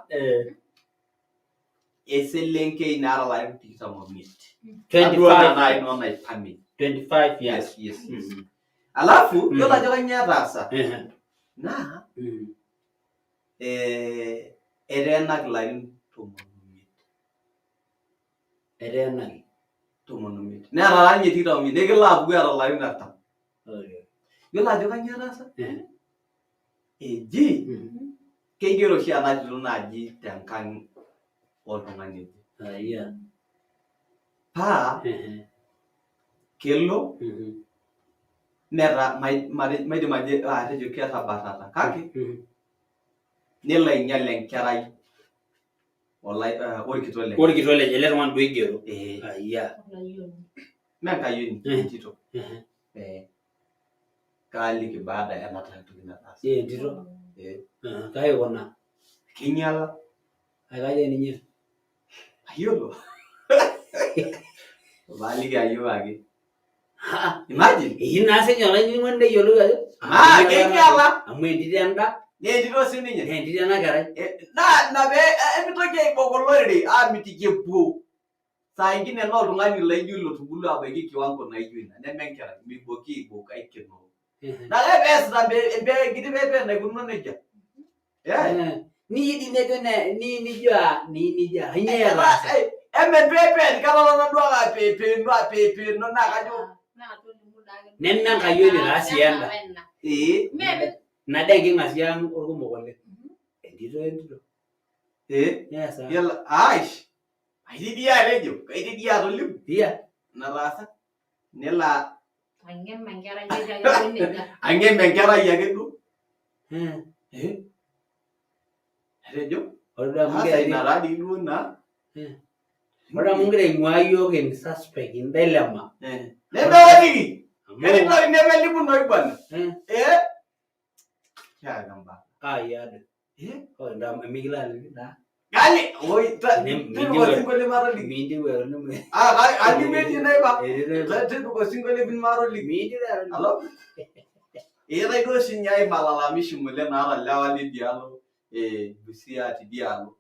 eselenkei naata ilarin 25. 25. Nai noo naipami. 25 years. Yes. Alafu yiolo ajo kainyoo etaasa naa eteenaki ilarin 15. Eteenaki 15. Neeta taa ninye 25 nekilo apuku eeta ilarin 40. Yiolo ajo kainyoo etaasa? Eji keigero oshi ena tito naaji tenkang oltung'ani oje. Paa kelo neta maidim atejo ketabatata kake nelo ainyial enkerai orkitok lenye. Orkitok lenye ele tung'ani duo oigero. Mee enkayioni, entito. Kaaliki baada ena toki nataasa. Entito? Kai ikuna? Kinyiala. Aikaja ninye? Ayiolo. Paaliki ayiok ake. Imagine. Eyieu naa sinye olainining'oni neyiolou ajo. Keinyiala. Amu entito enda. Naa entito sininye. Naa entito ena kerai. Naa ina pee emitoki aibok olorere aamitiki epuo. Saa ingine naa oltung'ani laijo ilo otubulua abaiki kiwango naijo ina neme enkerai miboki aibok aikenoo. Naa ake peesita enkiti pepe naikununo nejia. Niyieu dii nejo nijo nijo kainyoo etaasa? Eme pepe ketotona duo ake apepeenu apepeenu naa kajo Neme enkayioni taa sii enda. Ina dee enking'asia ang orkumok oleng. Entito entito. Neesa. Yiolo aish kaidim dii atejo kaidim dii atolimu. Nataasa nelo Ang'em enkerai nejo ake nejia. ang'em enkerai ake duo. Atejo asa ina taa dii duo naa. Ore amu ingira aing'uaa yiok in suspect in dilemma. Nemeoliki. Ketii ntokitin nemelimunoyu bwana. Kiata mbaa. Ai ado. Ore ndaa mikilo aliki taa. Kali oi tipika osinkolio matoliki. Mintiu atolimu. Alimu etii naiba. Tipika osinkolio pin matoliki. Alo. Eetae duo oshi ninye ai malalamishi mule naata lewa lidialo Busia tidialo.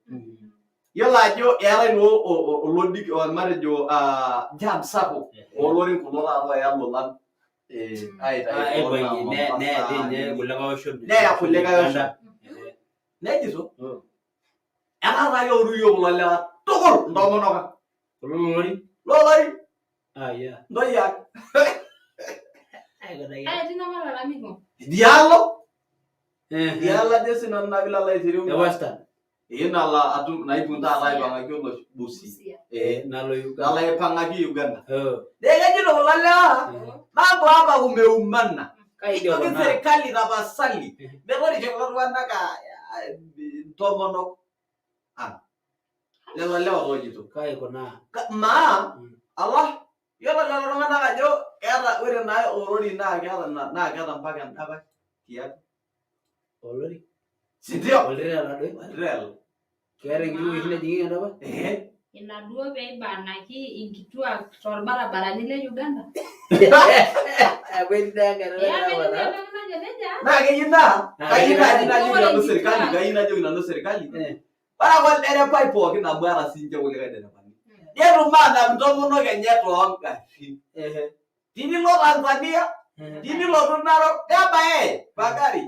Yiolo ajo eetae naa olodik matejo jam sapuk oolorin kulo taata ooya lolan aitayu Neya dii ninye kulikae oshon. Neya kulikae oshon. Nejito etaa taa keoru iyiok kulo lewa tukul intomonok ang. Kulo lolorin? Lolorin. Ntoyie ang. Aya etii namalalamiko. Idialo. Idialo ajo sinanu naa piilo alo aitereu. E Western. Nalo atum naipung taata aipang'aki olosho Busia. Nalo Uganda. Nalo aipang'aki Uganda. Naa kejito kulo lewa mambo hapa kumeumana. Kijoki serikali tapasali metorisho kulo tung'anak intomonok ang. Lelo lewa toojito. Kai kuna? Maa Allah yiolo lelo tung'anak ajo keeta ore naa orori naa keeta naa keeta mpaka endapash tiatua. Olori? Sindio? Oltrela doi? Oltrela. Keeta enkiti wueji nejing'ieki endapash? Ina duo peibanaki inkituak torbarabarani le Uganda. Naa keyieu naa kayieu naaji najoki nanu serkali kayieu najoki nanu serkali ore ake olderepai pookin amu eeta sininche kulikae derepani netum aanap intomonok enye toongarrin tinilo Tanzania tinilotu Narok nebae magari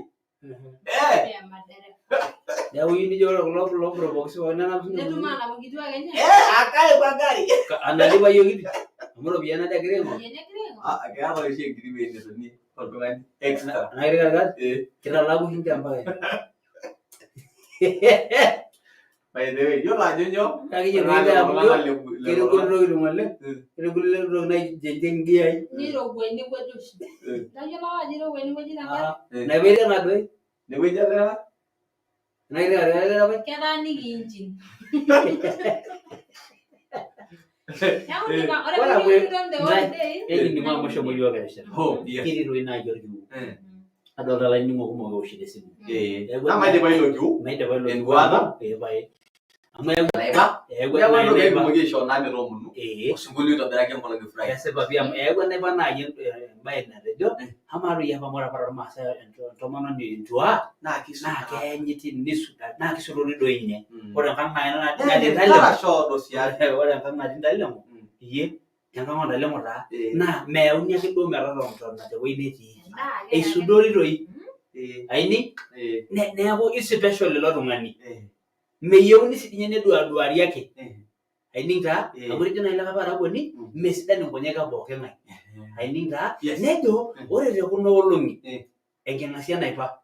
Neeku iyieu nijo ore kulo kulo proboksi pookin nenap sinche Netum aanap inkituak enye. Akae kwa gari. Analipa yiok kiti amu iropiyiani aja egira aing'oru. Keeta oshi enkiti wueji netonie oltung'ani extra. Ena kiti katikati kitalaku oshi ninche mpaka. By the way, yiolo ajo nyoo? Kake iyiolo amu ketii nkuti tokitin oleng, ketii nkuti tokitin naijenjeng ingiai. Nirowua enewueji oshi. Tayiolo ake ajo irowua enewueji tengari. Naipoito ena doi. Inewueji ele Ena kiti katikati ele Ketaaniki engine. Neeku ore Ore amu pee kiton the whole day. ekining'o amu eshomo yiok erishata. Yes. Ketii toi naaji orkiu. Adolta ilainining'ok kumok ewoshito esimu. Naa maidipa ilo kiu. Maidipa ilo kiu. Enduata. Ee pae. Amu eyawua Naipa. eyawua Neeku naaji entoki naipa. ekitumoki aishoo naa metoomonu osinkolio oitobiraki enkolong e Friday. Kesipa pii amu eyawua naipa naaji embae natejo amaa doi apa amu ore apa tormaasai entomononi entua naa keenyiti nisudari naa kisudori doi ninye. Ore enkang naaji natii Neeta Ntalengo enkarasha oodo siadi. ore enkang natii Ntalengo iyie tenkang oo Ntalengo taa naa meyauni ake duo metotonitona tewueji netii. Eisudori doi. Aini neeku isipeshol ilo tung'ani. Meyieuni sii ninye neduaduari ake. Aining taa amu etejo naaji likae parakuoni mesidan inkonyek e pooki ng'ae. Aining taa nejo ore te kuna olong'i enking'asia naipa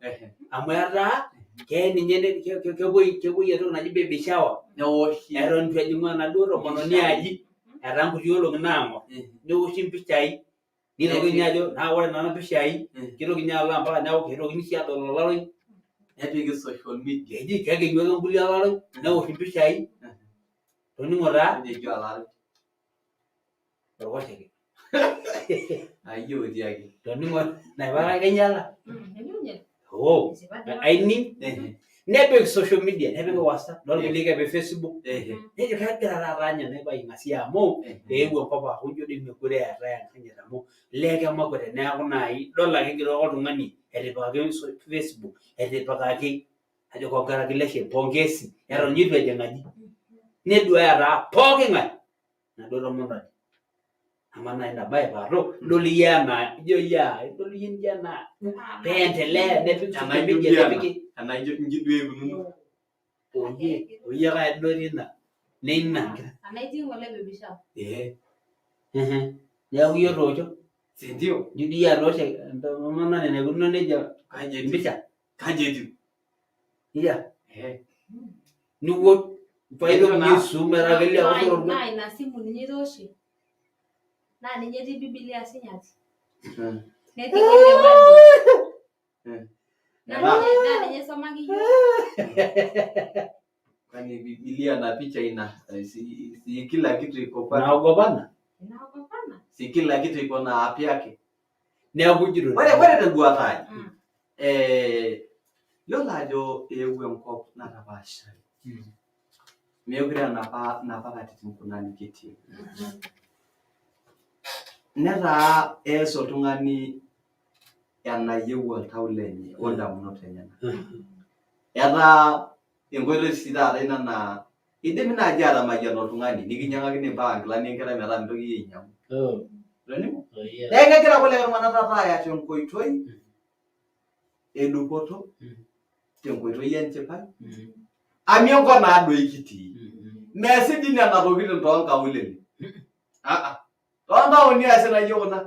amu etaa keya ninye kepuoi entoki naji baby shower eton eitu ejing'u enaduo tomononi aji etaa nkuti olong'i naang'or neoshi impishai nitokini ajo naa ore nena pishai kitokini alo mpaka neeku kitokini sii adol olaroi nepiki social media eji kekenyu ake nkulie olaroi neosh impishai toning'o taa Nejo olaroi orkoshoke ayie otiaki toning'o naipaka keinyala oo aining nepik social media nepik WhatsApp idol kulie kepik Facebook nejo kegira taata ninye naipa aing'asia amu eewuo enkop aaku ijo doi mekure eetae enkanyit amu lee kemakwa teneeku naaji idol ake egira oltung'ani etipikaki Facebook etipikaki ajo congratulation pongezi eton ninye eitu ejing aji neduaya taa pooki ng'ae enaduo tomononi amaa naaji ina bae paatop idol iyie enaa ijo iyie aa idol iyie nijo enaa peendelea nepiki social media nepiki Enaa ijo inji duo ikununo. oyie oyie kaya duo tina neina Anaa itii ng'ole baby shower. ee ehe neeku iyie otoosho Sindio? ijo dii iyie atoosho entomononi enaikununo nejia Kaji etiu? empisha Kaji etiu? Iya. Ehe. Niwuo paitoki Naa- aisum metaa kelio ake Naa orkuo. naa ina simu ninye itooshe. Naa ninye etii Biblia Sinyati. Netii Ole Maji. Naa ninye isomaki iyiok. Kwani Biblia na picha ina si, si kila kitu iko pale. Naogopana. Inaogopana. Si kila kitu iko na app yake. Neeku ijito. Ore tenduata ai yiolo ajo eewuo enkop natapaashari. Meekure aa napa katitin kuna nikitii. Netaa ees oltung'ani enayieu oltau lenye ondamunot enyenak. Etaa enkoitoi sii taata ina naa idimi naaji atamayian oltung'ani nikinyiang'akini mpaka nkilani enkerai metaa mintoki iyie ainyiang'u. Itoning'o? Neeku kegira kulikae tung'anak taata aaya tenkoitoi edupoto, tenkoitoi enchipai, amu enkop naa doi kitii. Meesi dii nena tokitin toonkaulele. Aa, toontaoni eesi naijo kuna.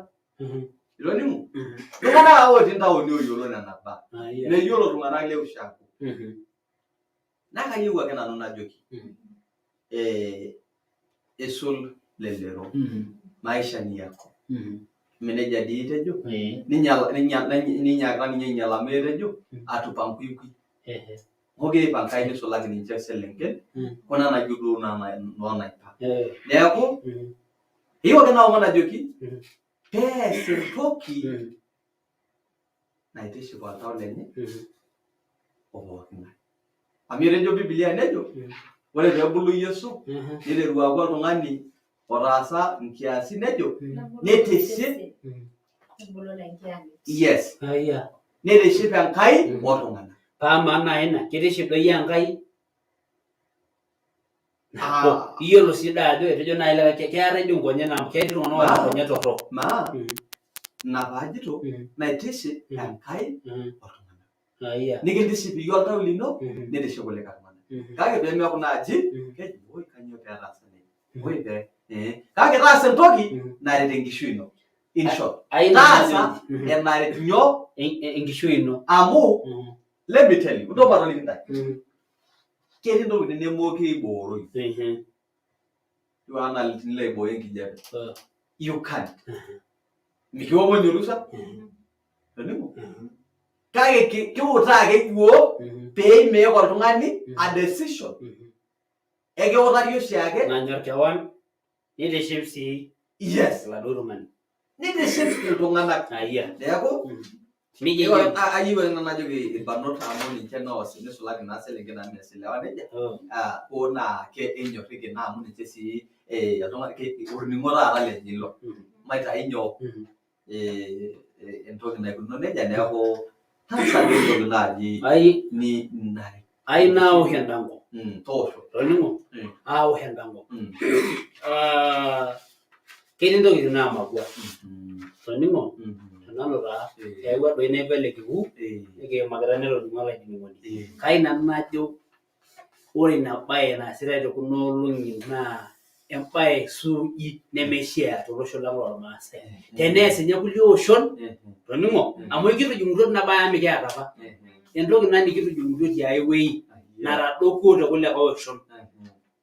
Itoning'o? Iltung'anak ake otii ntaoni ooyiolo nena baa. Meyiolo iltung'anak le ushago. Naa kayieu ake nanu najoki isul lelero maisha ni yako. Nejia dii itejo ninyaakita ninye ainyial amu etejo atupanguikui. Hoo keipangai nisulaki ninche iselenken kuna naijo duo noo naipa. Neeku eyieu ake naomon ajoki pees entoki naitiship oltau lenye o pooki ng'ae. Amu etejo Biblia nejo ore peebulu Yesu niteru aaku oltung'ani otaasa nkiasin nejo nitiship Nebulu tenkiamit. yes nitiship Enkai oltung'anak. Paa amaa naaji ina kitiship doi Enkai nabo iyiolo sii doi ajo etejo naaji likae keetae dii nkonyek naa ketii iltung'anak oota nkonyek torrok. Maa ina paajito naitiship Enkai nikintiship iyie oltau lino nitiship kulikae tung'anak. Kake pee meeku naaji keji oi kainyoo pee etaasa nejia, oi pee kake taasa entoki naret enkishui ino. In short, taasa enaret nyoo enkishui ino. Amu let me tell you, ntoo matoliki intae. Ketii intokitin nemookure eibooroi. Duo anaa tinilo aibooyo enkijape. You can't. Mikiomoni orusa. Toning'o? Kake kiutaa ake iyiook pee imake oltung'ani a decision. Ekiutari oshiake. Nanyor kewan nitiship sii Yes. oladuo tung'ani. Nitiship iltung'anak. Aya. Neeku Ayieu ake nanu najoki irbarnot amu ninche noos nisulaki naa selenken amu meesilewa nejia hoo naa kenyorriki naa amu ninche sii iltung'anak olning'o taata lenye ilo maitai nyoo entoki naikununo nejia neeku taasa duo entoki naaji ni Ai naosh endango. Toosho. Toning'o? Aosh endango. Ketii ntokitin naamakua. Toning'o? Tenanu taa eyawua doi naiba ele kiku nikiimakita netoning'o olainining'oni. Kai nanu najo ore ina bae naasitai te kuna olong'i naa embae suuji nemeishaa tolosho lang lormaasai. Tenees ninye kulie oshon, toning'o? Amu ekitujing'utuo ina bae amu mikiata apa. Entoki ina nikitujing'utuo tiai wuei natadokuo te kulikae oshon.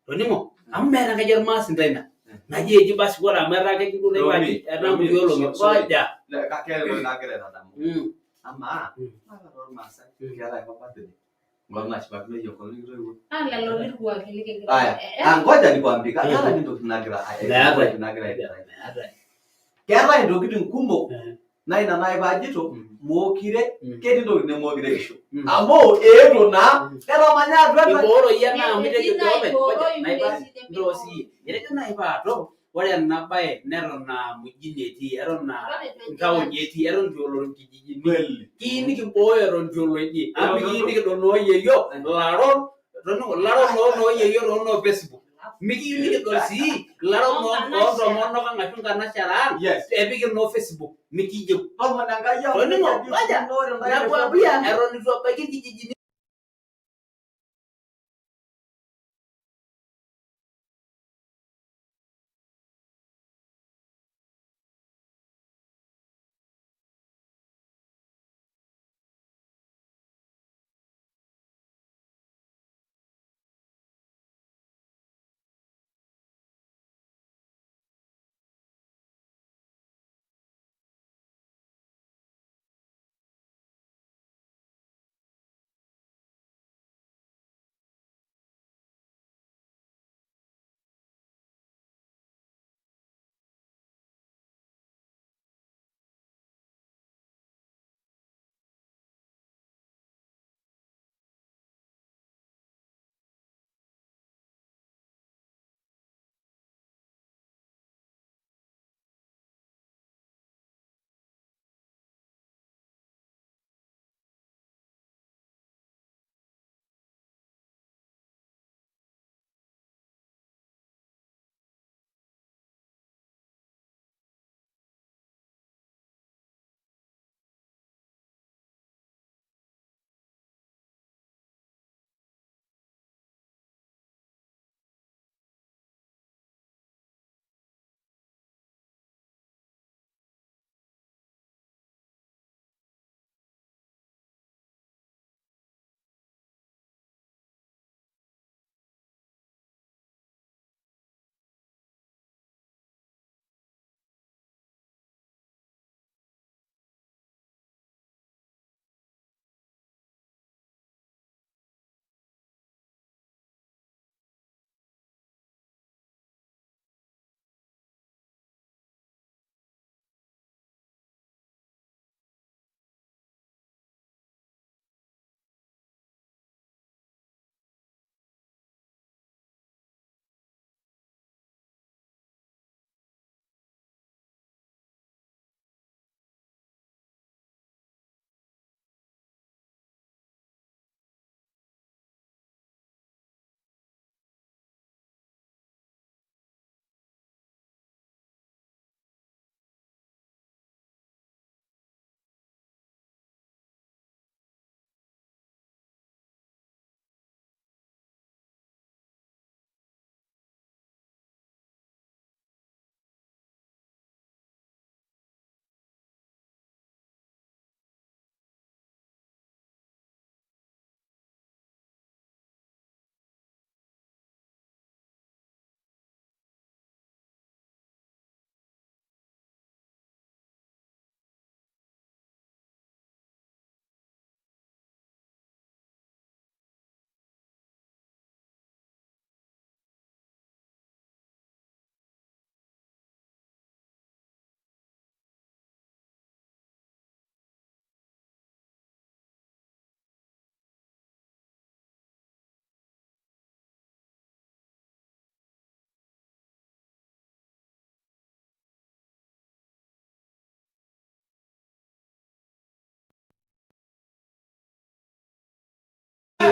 Toning'o? Amu meeta enkaji ormaasinta ina. Naji eji basi ore amu etaa keji duo teipa aji etaa nkuti olong'i. Ngoja. Keeta entoki nagira aitadamu. Amaa, ore tormaasai keetae apa birthday? Enkolong nashipakinoi enkolong nikitoiwuo. Ah, lelo lirkuaki likigira. Aya, ah, ngoja nikwambie, keetae intokitin nagira Meetae. nagira aendelea. Keetae intokitin kumok naa ina naaji paajito mookire ketii intokitin nemookire kishu amu eetuo naa netamanya atua ena- Ibooro iyie ena amu itejo Etii doi openy. Ngoja, naibooroyu naiba netii ntoo siyie. Etejo nai paato ore ena bae neton aa mjini etii, eton aa ntaoni etii, eton itu elo irkijijini. Kiyieu nikimbooyo eton itu elo idie. Amu mikiyieu nikidol noo yieyioo laron, toning'o laron loo noo yieyio too noo Facebook. Mikiyieu nikidol sii laron loo ntomonok ang ashu nkanashara ang epiki noo Facebook. Mikiyieu. Tomono Enkai amu Toning'o, nejia ngoja. ore ntae Nakwambia eton itu ebaiki irkijijini.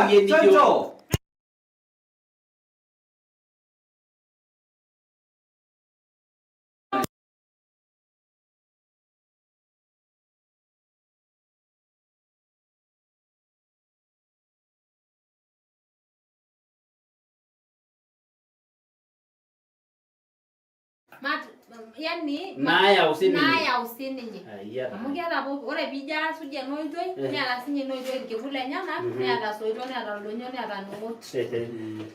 iyie nijo. Chonjo. Yani Nayau sininye. Nayau sininye. Aya. Amu keeta pooki ore piijo asuj ena oitoi neeta sinye ina oitoi irkekun lenyenak neeta isoitok neeta ildonyio neeta nungot.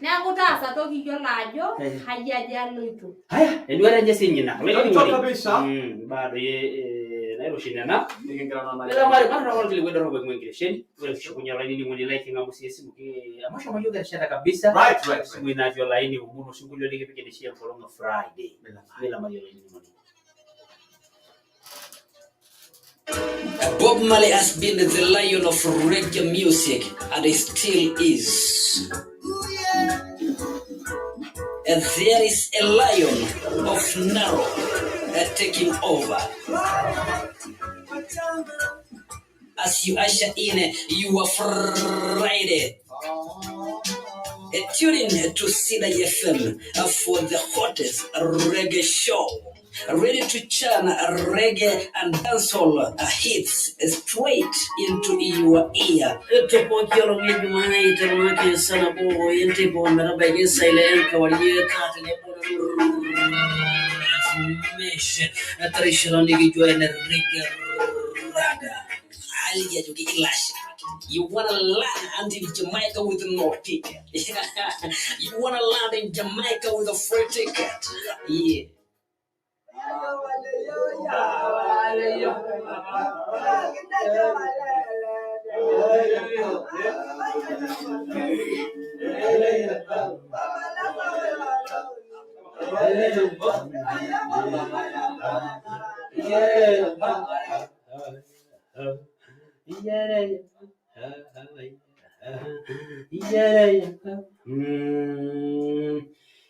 Neeku taasa toki iyiolo ajo kai ajo aloito. Enduata enye sinye ina. Chonjo kabisa. Baa doi nairoshi nena. Nilamari matotona orkilikuai dorrop oing'ua enkitesheni. Ore kishukunye olainining'oni lai king'amu sii esimu amu eshomo yiok erishata kabisa. Right. Isimui natii olaini omon osinkolio likipik eneshi enkolong e Friday. Milamari olainining'oni. Bob Marley has been the lion of reggae music and he still is. And there is a lion of Narok taking over. As you usher in your Friday, tune in to Sidai FM for the hottest reggae show. Ready to churn reggae and dancehall hits straight into your ear. Topoki olong ejumaa iterunaki saa nabo enteipa ometabaiki saa ile enkewarie taa tenebo Ramesh terishata nikijo ene reggae raga. Ali ajoki ilashe. You wanna land in Jamaica with no ticket. You wanna land in Jamaica with a free ticket. Yeah.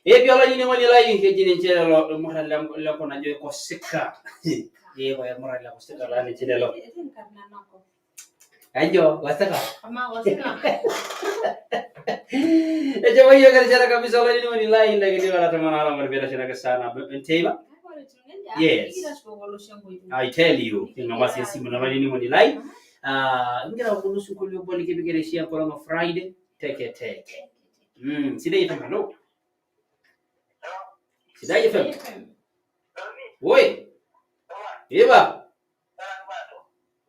Epi olainining'oni lai keji ninche lelo irmurran lenkop najo Kosika. Ee pae irmurran le Kosika taa ninche lelo. Etii enkarna enakop. Kajo Kosika. Amaa Kosika. Eshomo yiok erishata kabisa olainining'oni lai lekindip ara tomon aare ong'or peitashe saa nabo enteipa. Kake ore etiu nejia, Yes. kigira ashukoki olosho enkoitoi. I tell you, king'amu sii esimu ino olainining'oni lai. Kigira aomonu osinkolio obo likipik ereshi enkolong e Friday teke teke. Sidai FM, hello. Sidai FM. Oi. Iba.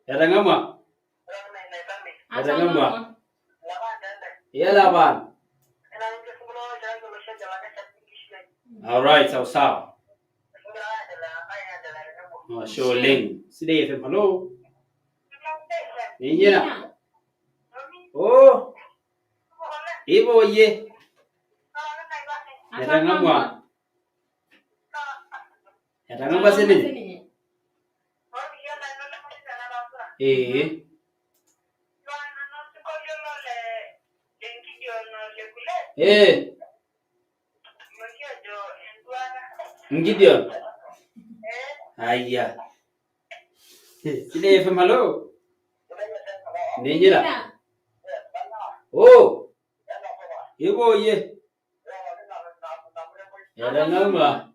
Etang'amua. Etang'amua. Yela bana. All right, sawa sawa. Ashe oleng. Sidai FM, hello. Ninyina. Oh. Ibo yie. Etang'amua. Etang'amua sininye. Ee. Ee. Ngideon. Aya. Sidai FM, hello. Ninyina. Oh. Ibo yie. Etang'amua.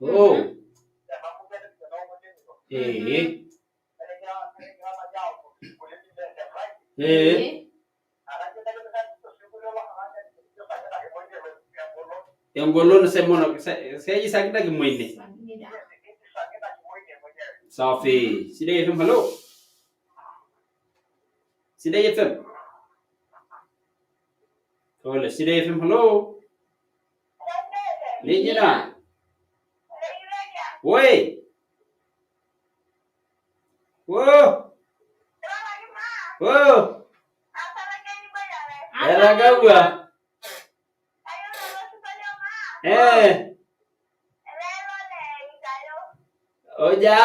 Oh. Ee. Ee. Engolon semono seji sakida kimoine. Safi. Sidai FM, hello. Sidai FM. Pole, Sidai FM, hello. Ninyina. Oi. Wo. Wo. Etang'amua. Eh. Oja.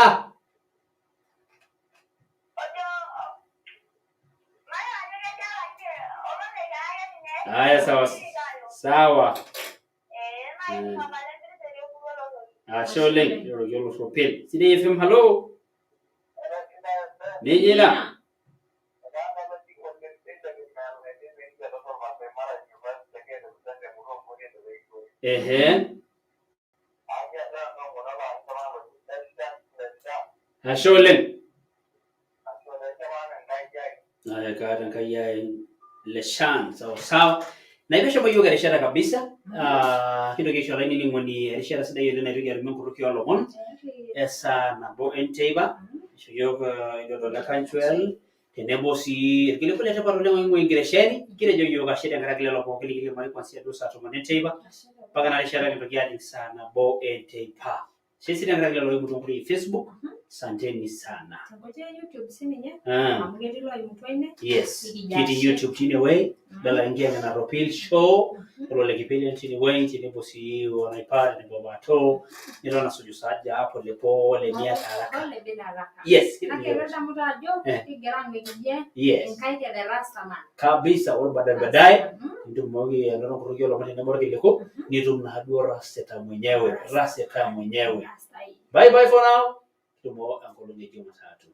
Haya, sawa sawa. Ashe oleng. Iroroki olosho pil. Sidai FM, hello. Ninyina. Ehe. Ashe oleng. Haya, kaata Enkai ai Leshan, sawa sawa. Naipeshomo yiok erishata kabisa. Ah, kintoki aisho olainining'oni erishata sidai oleng naitoki atumie nkutukie oolomon esaa 1 enteipa. Isho yiok Idodo le Kanchuel tenebo sii irkiliku le tipat oleng oing'ua enkiresheni. Kitejo yiok ashe tenkaraki lelo pookin likiriamari kuanzia duo saa 10 enteipa mpaka ena rishata kintoki ajing saa 1 enteipa. Ashe sii tenkaraki lelo oimutua nkoitoi e Facebook. Asanteni sana. Tenkoitoi e YouTube sininye Ah. amu ketii loimutua ine. Yes, Nikijo ketii ashe. YouTube tine wei, dala ingia Nena Ropil Show, olo Lekipelian tine wei, tenebo sii wanaipa tenebo Bato, niton asuju saaja pole pole miata haraka. Pole bila haraka. Yes, Kake kijo tadamu taa ajo Eh. kigira ang'wekiye Yes. inkaik e The Rastaman. Kabisa ore baadaye baadaye nitumoki anoto nkutukie olomon tenebo orkiliku, nitum naaduo Raseta mwenyewe, Raseta mwenyewe. Bye bye for now. Tumo enkolong e Jumatatu.